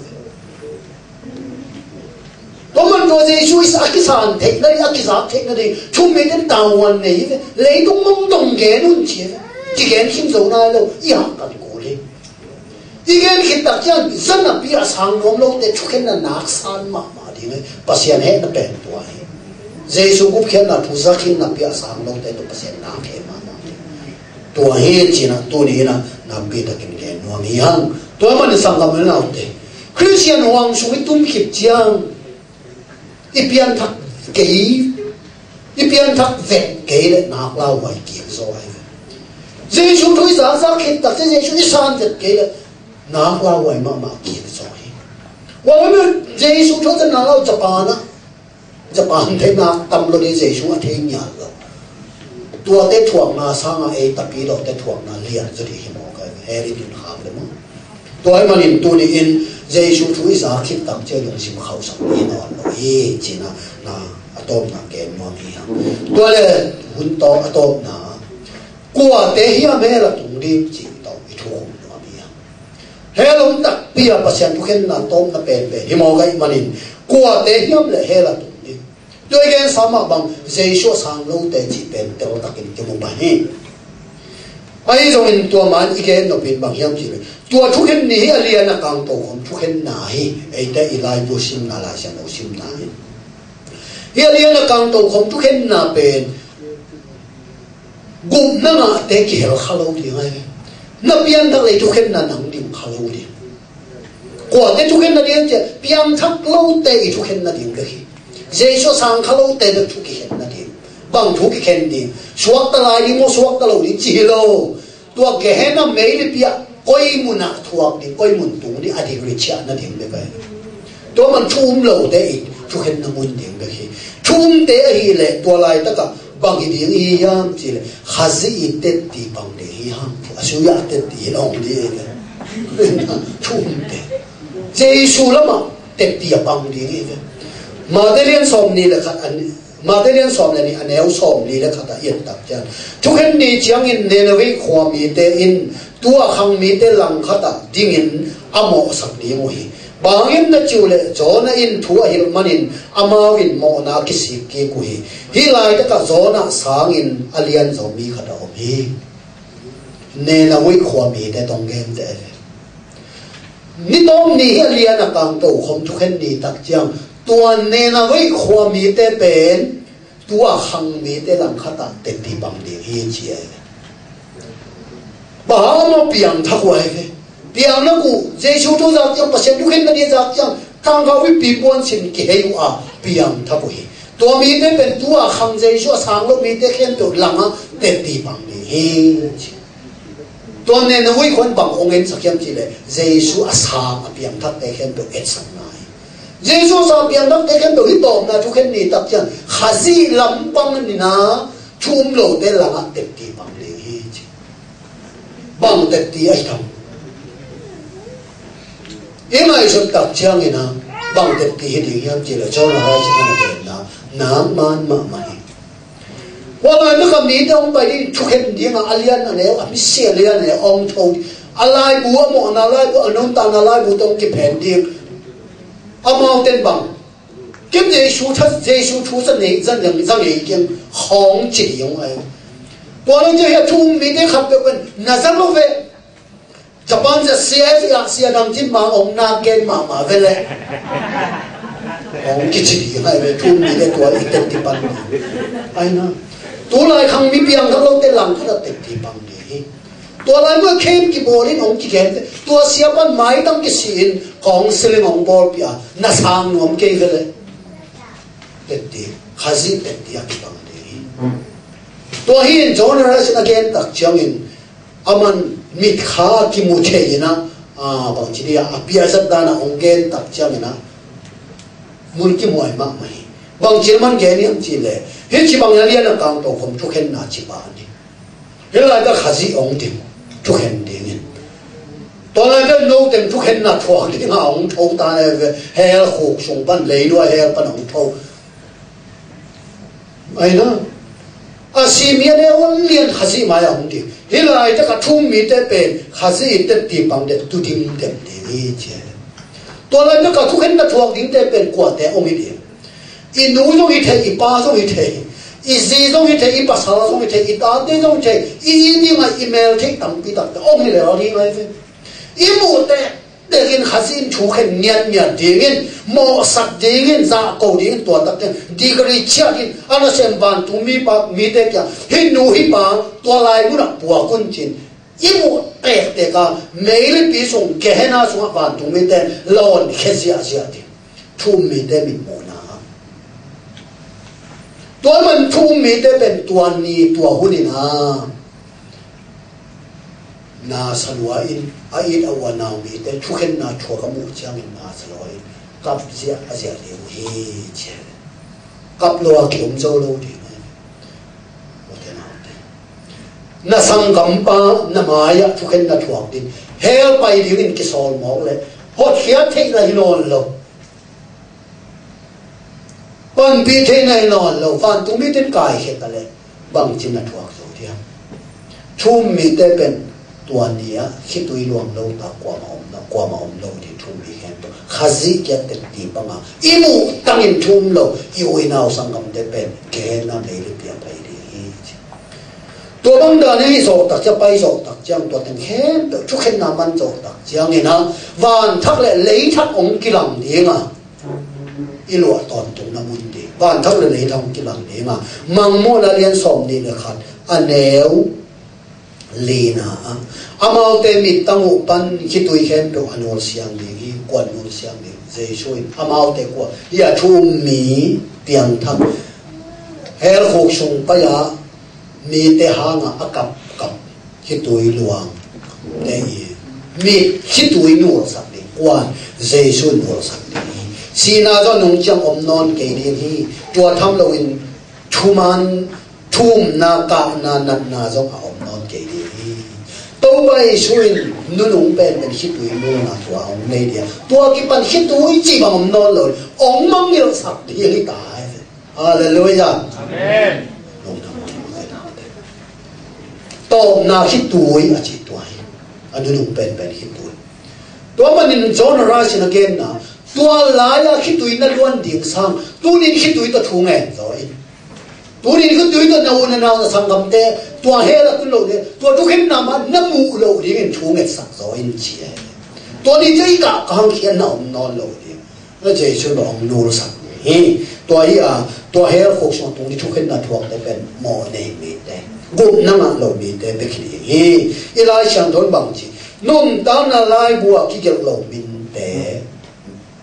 Tua man tua Jesu i sa a kisan theihna ding, a kizak theihna ding thu mite in tavuan nei hi ve. Leitung mong dong gen un ci hi ve. Kigen khin zo nai lo, i hahkan kul hi. I gen khit tak ciang zanapi a sang nuam lote thukhenna nak san mahmah ding hi. Pasian hehna pen tua hi. Jesu gupkhiatna thu za khin napi a sang lote tawh Pasian nak he mahmah ding. Tua hi ci-in a tuni-in a nakpi takin gen nuam hi hang. Tua man sanggam le naute, Khristian huang sung i tum khit ciang i pianthak kei, i pianthak vet kei leh nak lauhuai kik zaw ahi ve. Jesu thu i zakzak khit tak ciang Jesu i san vet kei leh Nak lauhuai mahmah kik zaw hi. Huai mi Jesu thu a zat nak lau Japan ah. Japan te nak tam lo ding, Jesu a thei ngial lo. Tuate thuakna sangin ei tapi lote thuakna lian zaw ding hi mawk a, hell in ding khak le maw. Tua ahih manin tuni in Jesu thu i za khit tak ciang lungsim khauhsak ding hi nawn lo hi, ci-in a, na, a tawpna gen nuam hi hang. Tua leh hun tawp a tawpna, kuate hiam hell a tung ding cih tawh i thukhun nuam hi hang. Hell om takpi a Pasian thukhenna tawpna penpen hi mawk ahih manin, kuate hiam leh hell a tung ding. Tua i gensa mah bang, Jesu a sang lote cih pen teltakin kimu pah hi. Ahi zongin tua man i gen nop in bang hiam cih leh, tua thukhen ni hi a lian a kang tokhom thukhenna hi. Eite i laibu simna, Lai Siangtho simna hi. Hi a lian a kang tokhom thukhenna pen gupna ngahte kihel kha lo ding ahi ve. Na piangthak leh i thukhenna nang ding kha lo ding. Kuate thukhenna ding ciah, piangthak lote i thukhenna ding bek hi. Jesu a sang kha lote bek thu kikhenna ding. Bang thu kikhen ding? Suakta lai ding maw, suakta lo ding ci hi lo. Tua Gehenna meilipi ah koi mun ah thuak ding, koi mun tung ding, a degree ciahna ding bek ahi. Tua man thu um lote i thukhenna mun ding bek hi. Thu umte ahih leh tua laitak ah bang hi ding i hi hiam cih leh, Khazih i tetti pang ding hi hang. A sui ah tetti hi lo ding hi ve. Thu umte Jesu lam ah tetti a pang ding hi ve. Mate lian sawmnih leh khat, a ni, Mate lian sawm leh nih, a neu sawmli leh khat ah i et tak ciang, thukhen ni ciangin Nineveh khua mite in tu a khang mite langkhat ah dingin a mawhsak ding uh hi. Bang hangin na cih uh leh, Jonah in thu a hilh manin amau in mawhna a kisik kik uh hi. Hih laitak ah Jonah sangin a lianzaw mi khat a om hi. Nineveh khua mite tawh hong gen teh. Ni tawp ni hi a lian a kang tokhom thukhen ni tak ciang, tua Nineveh khua mite pen tu a khang mite langkhat ah tetti pang ding hi ci ahi ve. Bang hang a maw? Piangthak uh ahi ve. Piangthak uh, Jesu thu zak ciang, Pasian thukhenna ding zak ciang, tangkau i pi puan sin kihei uh a, piangthak uh hi. Tua mite pen tu a khang, Jesu a sang lo mite khempeuh langah tetti pang ding hi ci. Tua Nineveh khua in bang hong ensak hiam cih leh, Jesu a sang a piangthakte khempeuh etsakna hi. Jesu a sang piangthakte khempeuh hih tawpna thukhen ni tak ciang Khazih lampang a ni na, thu um lote langah tetti pang ding hi ci. Bang tetti ahi tam? I ngaihsut tak ciangin a, bang tetti hi ding hiam cih leh, Jonah lai ci man a genna, nang man mahmah hi. Huai laitak ah mite hong pai ding, thukhen ding a, a lian a neu, a misi a lian a neu hong tho ding. A laibu, a mawhna laibu, a nuntakna laibu tawh hong kiphen ding. Amaute in bang, kim Jesu thu, Jesu thu za nei, za nei, za nei kiang khawng ci ding hong ai. Tua leh cia hi a thu um mite khatpeuh pen na za lo ve. Japan sia, sia, sia dang cin mang hong na gen mahmah ve leh. Hong kici ding ahi ve, thu um mite tua i tetti pang ding. Ahi na. Tulai khang mi piangthak lote langkhat ah tetti pang ding hi. Tua lai mun ah camp kibawl in hong kigen teh. Tua sia pan maitang kisih in counseling hong bawlpih a, na sang nuam kei ve leh. Tetti, Khazih tetti a kipang ding hi. Tua hi in Jonah Rice in a gen tak ciangin, aman mitkha a kimu thei in a, a, bangci ding a, a piazat dan a hong gen tak ciangin a, mun kimuai mahmah hi. Bangci a man gen hiam cih leh, hih ci bang a lian a kang tokhom thukhenna ci pah ni. Hih laitak Khazih hong ding, thukhen dingin. Tua laitak note in thukhenna thuak ding a hong tho ta na ve, hell khuk sung pan, leinuai hell pan hong tho. Ahi na. A si mi a neu a lian Khazih mai a hong ding. Hih laitak a thu um mite pen Khazih i tetti pang ding, tu ding dem ding hi ci. Tua laitak a thukhenna thuak dingte pen kuate hong hi ding? I nu zong hi thei, i pa zong hi thei, i zi zong hi thei, i pasal zong hi thei, i tate zong hi thei, i, i ding a i mel thei tampi takte hong hi lel ding ahi ve. I muh teh, tekin Khazih in thukhen ngiatngiat dingin, mawhsak dingin, zahko dingin, tua tak teng degree ciat in, a nasem vantungmi pa, mite kiang, hih nu hih pa, tua lai mun ah puak un ci-in, i muh tektek a, meilipi sung, Gehenna sungah vantungmite lawn khia ziahziah ding. Thu um mite mitmuhna. Tua man thu um mite pen tua ni, tua hun in a, Na sa lua in a it a ua Naomi te thukhenna thuak a muh ciangin na sa lua in kap ziah a ziah ding uh hi, ci. Kap lua ki om zo lo ding hi. Ute naute, na sanggampa na mai-ah thukhenna thuak ding, hell pai dingin kisawl mawk le hotkhiat theihna hi nawn lo. Panpih theihna hi nawn lo, vantung mite in kaikhia ta leh bangci na thuak zo diam? Thu-um mite pen tua ni-ah khitui luang lo ta, kuamah om lo, kuamah om lo ding thu-um mi khempeuh. Khazih kiat tek ti bangah i muh tangin thu-um lo i u i nau sanggamte pen Gehenna meilipi ah pai ding hi, ci. Tua bang dan hi zawh tak ciang, pai zawh tak ciang, tua teng khempeuh thukhenna man zawh tak ciangin ah vanthak le leithak hong kilang ding a, i luah tawntungna mun ding, vanthak le leithak hong kilang ding a. Mangmuhna lian sawm nih le khat, a neu lina ah, amaute mittang uh pan khitui khempeuh a nulsiang ding hi. Kua nulsiang ding? Jesu in. Amaute kua? Hih a thu-um mi piangthak, hell khuk sung pai-a mite hangah a kapkap khitui luang te hi. Mi khitui nulsak ding kuan? Jesu in nulsak ding hi. Sihna zong nung ciang om nawn kei ding hi. Tua tham loin thuman, thumna, kahna, natna zong a om nawn kei ding hi. Topa Jesu in nunung penpen khitui nulna tua hong nei ding a, tua kipan khitui cih bang om nawn lo, hong mangngilhsak ding hi ta hi. Halleluiah. Amen. Tawpna khitui a cih tua hi. A nunung penpen khitui. Tua manin John Rice in a genna, tua lai-a khitui na luan ding sang tunin khitui tawh thu ngen zaw in. Tunin khitui tawh na u na nau na sanggamte tua hell a tun loh le tua thukhenna mah na muh loh dingin thu ngetsak zaw in, ci hi. Tua ni ciang i kah ka hangkhiatna om nawn lo ding. Na Jesu in hong nulsak hi. Tua hi a, tua hell khuk sung tung ni thukhenna thuakte pen mawh nei mite, gupna ngah lo mite bek hi ding hi. I Lai Siangtho in bang ci? Nuntakna laibu ah kigelh lo minte,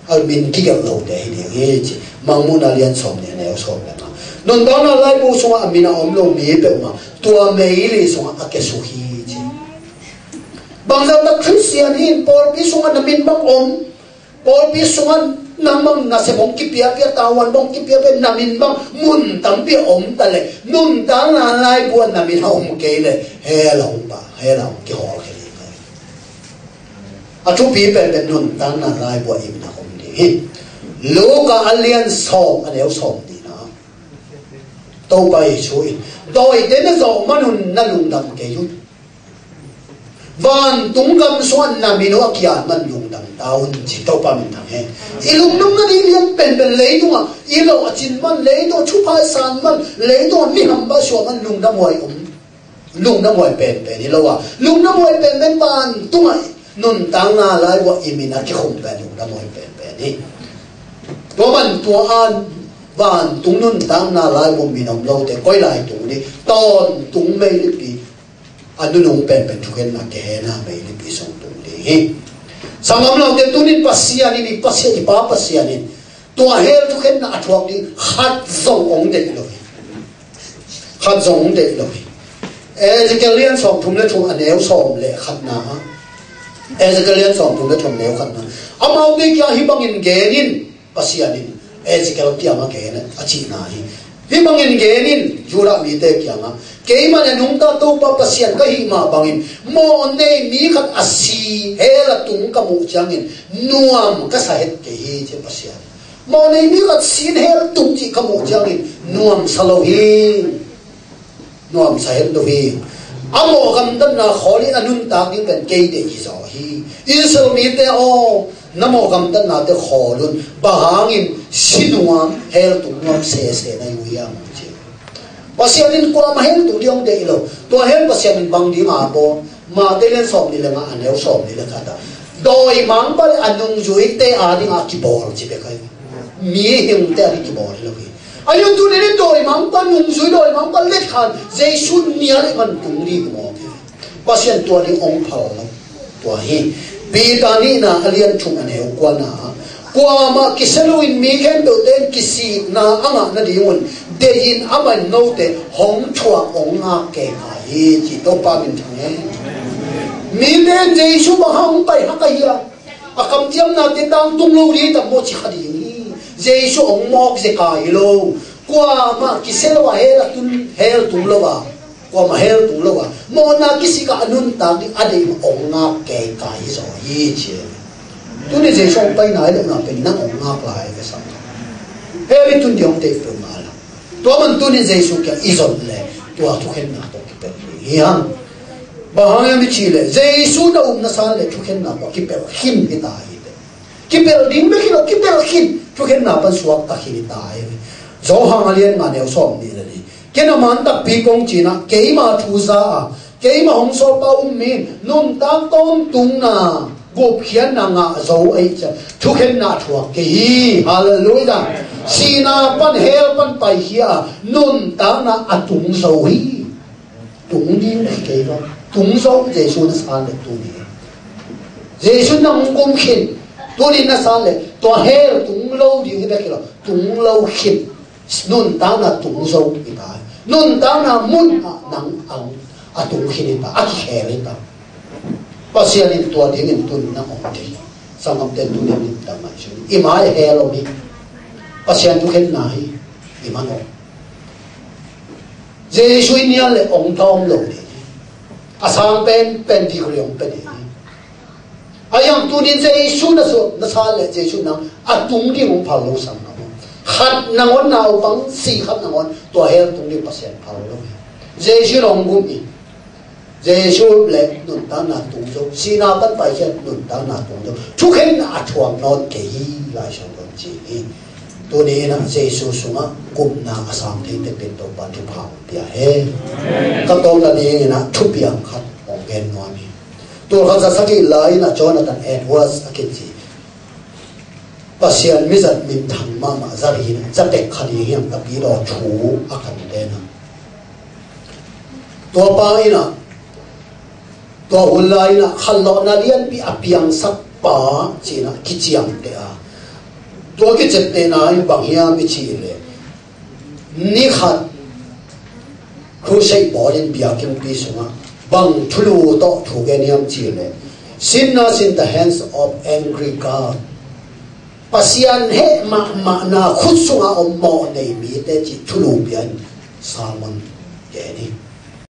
a min kigelh lote hi ding hi, ci. Mangmuhna lian sawm nih, a neu sawm le nga. Nuntakna laibu sungah a min a om lo mi peuhmah tua meili sungah a kiasuk hi, ci. Bangzah tak Khristian hi in pawlpi sungah na min bang om, pawlpi sungah nang bang nasem hong kipiapia, tavuan bang hong kipiapia, na min bang mun tampi a om ta leh, nuntakna laibu ah na min a om kei leh, hell a hong pha, hell a hong kihawl kei ding hi. A thupi penpen nuntakna laibu ah i min a om ding hi. Luka a lian sawm, a neu sawm nihna. Topa Jesu in, dawite na zawh man un na lungdam kei un. Vantung gam sungah na min uh a kiat man lungdam ta un, ci. Topa min thang hen. I lungdamna ding lian penpen leitungah i loh a cin man, leitungah thupha i san man, leitungah mi hampha suah man, lungdam huai om. Lungdam huai penpen hi lo a, lungdam huai penpen vantungah nuntakna laibu ah i min a kikhum pen lungdam huai penpen hi. Tua man tua a vantung nuntakna laibu min om lote koi lai tung ding? Tawntung meilipi a nunung penpen thukhenna Gehenna meilipi sung tung ding hi. Sanggam lote, tunin Pasian in, i Pasian, i Pa Pasian in tua hell thukhenna a thuak ding khat zong hong deih lo hi. Khat zong hong deih lo hi. Ezekiel lian sawmthum le thum, a neu sawm le khatna. Ezekiel lian sawmthum le thum, neu khatna. Amaute kiang hih bangin gen in, Pasian in Ezekiel kiangah gen a cihna hi. Hih bangin gen in, Judah mite kiangah, keimah in a nungta Topa Pasian ka hih mah bangin mawhnei mi khat a si hell a tung ka muh ciangin nuam ka sa het kei hi, ci Pasian. Mawhnei mi khat si-in hell tung cih ka muh ciangin nuam sa lo hi. Nuam sa het lo hi. A mawh gamtatna khawl in a nuntak ding pen kei deih hi zaw hi. Israel mite aw, na mawh gamtatnate khawl un. Bang hangin si nuam, hell tung nuam sese na hi uh hiam, ci. Pasian in kuamah hell tung ding hong deih lo. Tua hell Pasian in bang ding a bawl? Mate lian sawm nih le nga, a neu sawm nih le khat ah, dawimangpa le a nungzuite adingah kibawl, ci bek hi. Mihingte ading kibawl hi lo hi. Ahi zongin tuni in dawimangpa, nungzui dawimangpa letkhan Jesu nia le man tung ding mawk hi. Pasian tua ding hong phal lo. Tua hi. Peter nihna a lian thum, a neu kuana, kuamah kisia loin mi khempeuhte in kisikna a ngah nadingun deihin amah in note hong thuak hong ngak kei hi, ci. Topa min thang hen. Mite in Jesu bang hang hong pai hak ahi a, a kamciamnate tangtung lo ding tam maw ci kha ding hi. Jesu hong mawk zekai hi lo. Kuamah kisia lo a hell a tun, hell tung lo a, kuamah hell tung lo a, mawhna kisik a nuntak ding a deih mah hong ngak keikai hi zaw hi ci. Tuni Jesu hong paina hi lohna pen nang hong ngak lai ve sam. Hell i tun ding hong deih peuhmah la. Tua man tuni Jesu kiang i zon le tua thukhenna tawh kipelh ding hi hang. Bang hang hiam i cih leh Jesu na upna san le thukhenna tawh kipelh khin hi ta hi ve. Kipelh ding bek hi lo, kipelh khin, thukhenna pan suakta khin hi ta hi ve. Johan a lian nga neu sawm nih le li. Ken a man takpi kong ci-in ah, keima thu za a, keima hong sawlpa um mi in nuntak tawntungna, gupkhiatna ngah zo ahih ciang thukhenna thuak kei hi. Halleluiah. Sihna pan, hell pan paikhia a, nuntakna a tung zo hi. Tung ding hi kei lo. Tung zo, Jesu na san le tuni. Jesu nang hong gum khin. Tuni na san le tua hell tung lo ding hi bek hi lo. Tung lo khin. Nuntakna tung zo hi ta. Nuntakna mun ah nang ang a tung khin hi ta, a kikhel hi ta. Pasian in tua dingin tuni nang hong deih. Sanggamte, tuni in ta mai sin. I mai hell om hi. Pasian thukhenna hi. I man om. Jesu i nial le hong tawm lo ding hi. A sang pen, pen degree hong pia ding hi. A yang tunin Jesu na suak, na san le Jesu nang a tung ding hong phal lo sang na hong. Khat nangawn naupang si khat nangawn tua hell tung ding Pasian phal lo hi. Jesu in hong gum hi. Jesu le nuntakna tung zo, sihna pan paikhia nuntakna tung zo. Thukhenna a thuak nawn kei hi, Lai Siangtho in ci hi. Tuni in ah Jesu sungah gupna a sang thei tektek Topa thupha hong pia hen. Ka tawpna dingin ah thupiang khat hong gen nuam hi. Tul khat za sagih lai in ah Jonathan Edwards a kici, Pasian mizat minthang mahmah za li in ah, za pek kha ding hiam, Tapidaw thu a kan ten a. Tua pa in ah, tua hun lai in ah khanlawhna lianpi a piangsak pa ci-in ah kiciamteh a. Tua kiciamtehna in bang hiam i cih leh, ni khat crusade bawl in biakinnpi sungah bang thulu tawh thu gen hiam cih leh, "Sinners in the hands of angry God." Pasian heh mahmahna khut sungah om mawh nei mite cih thulu pia in sermon gen hi.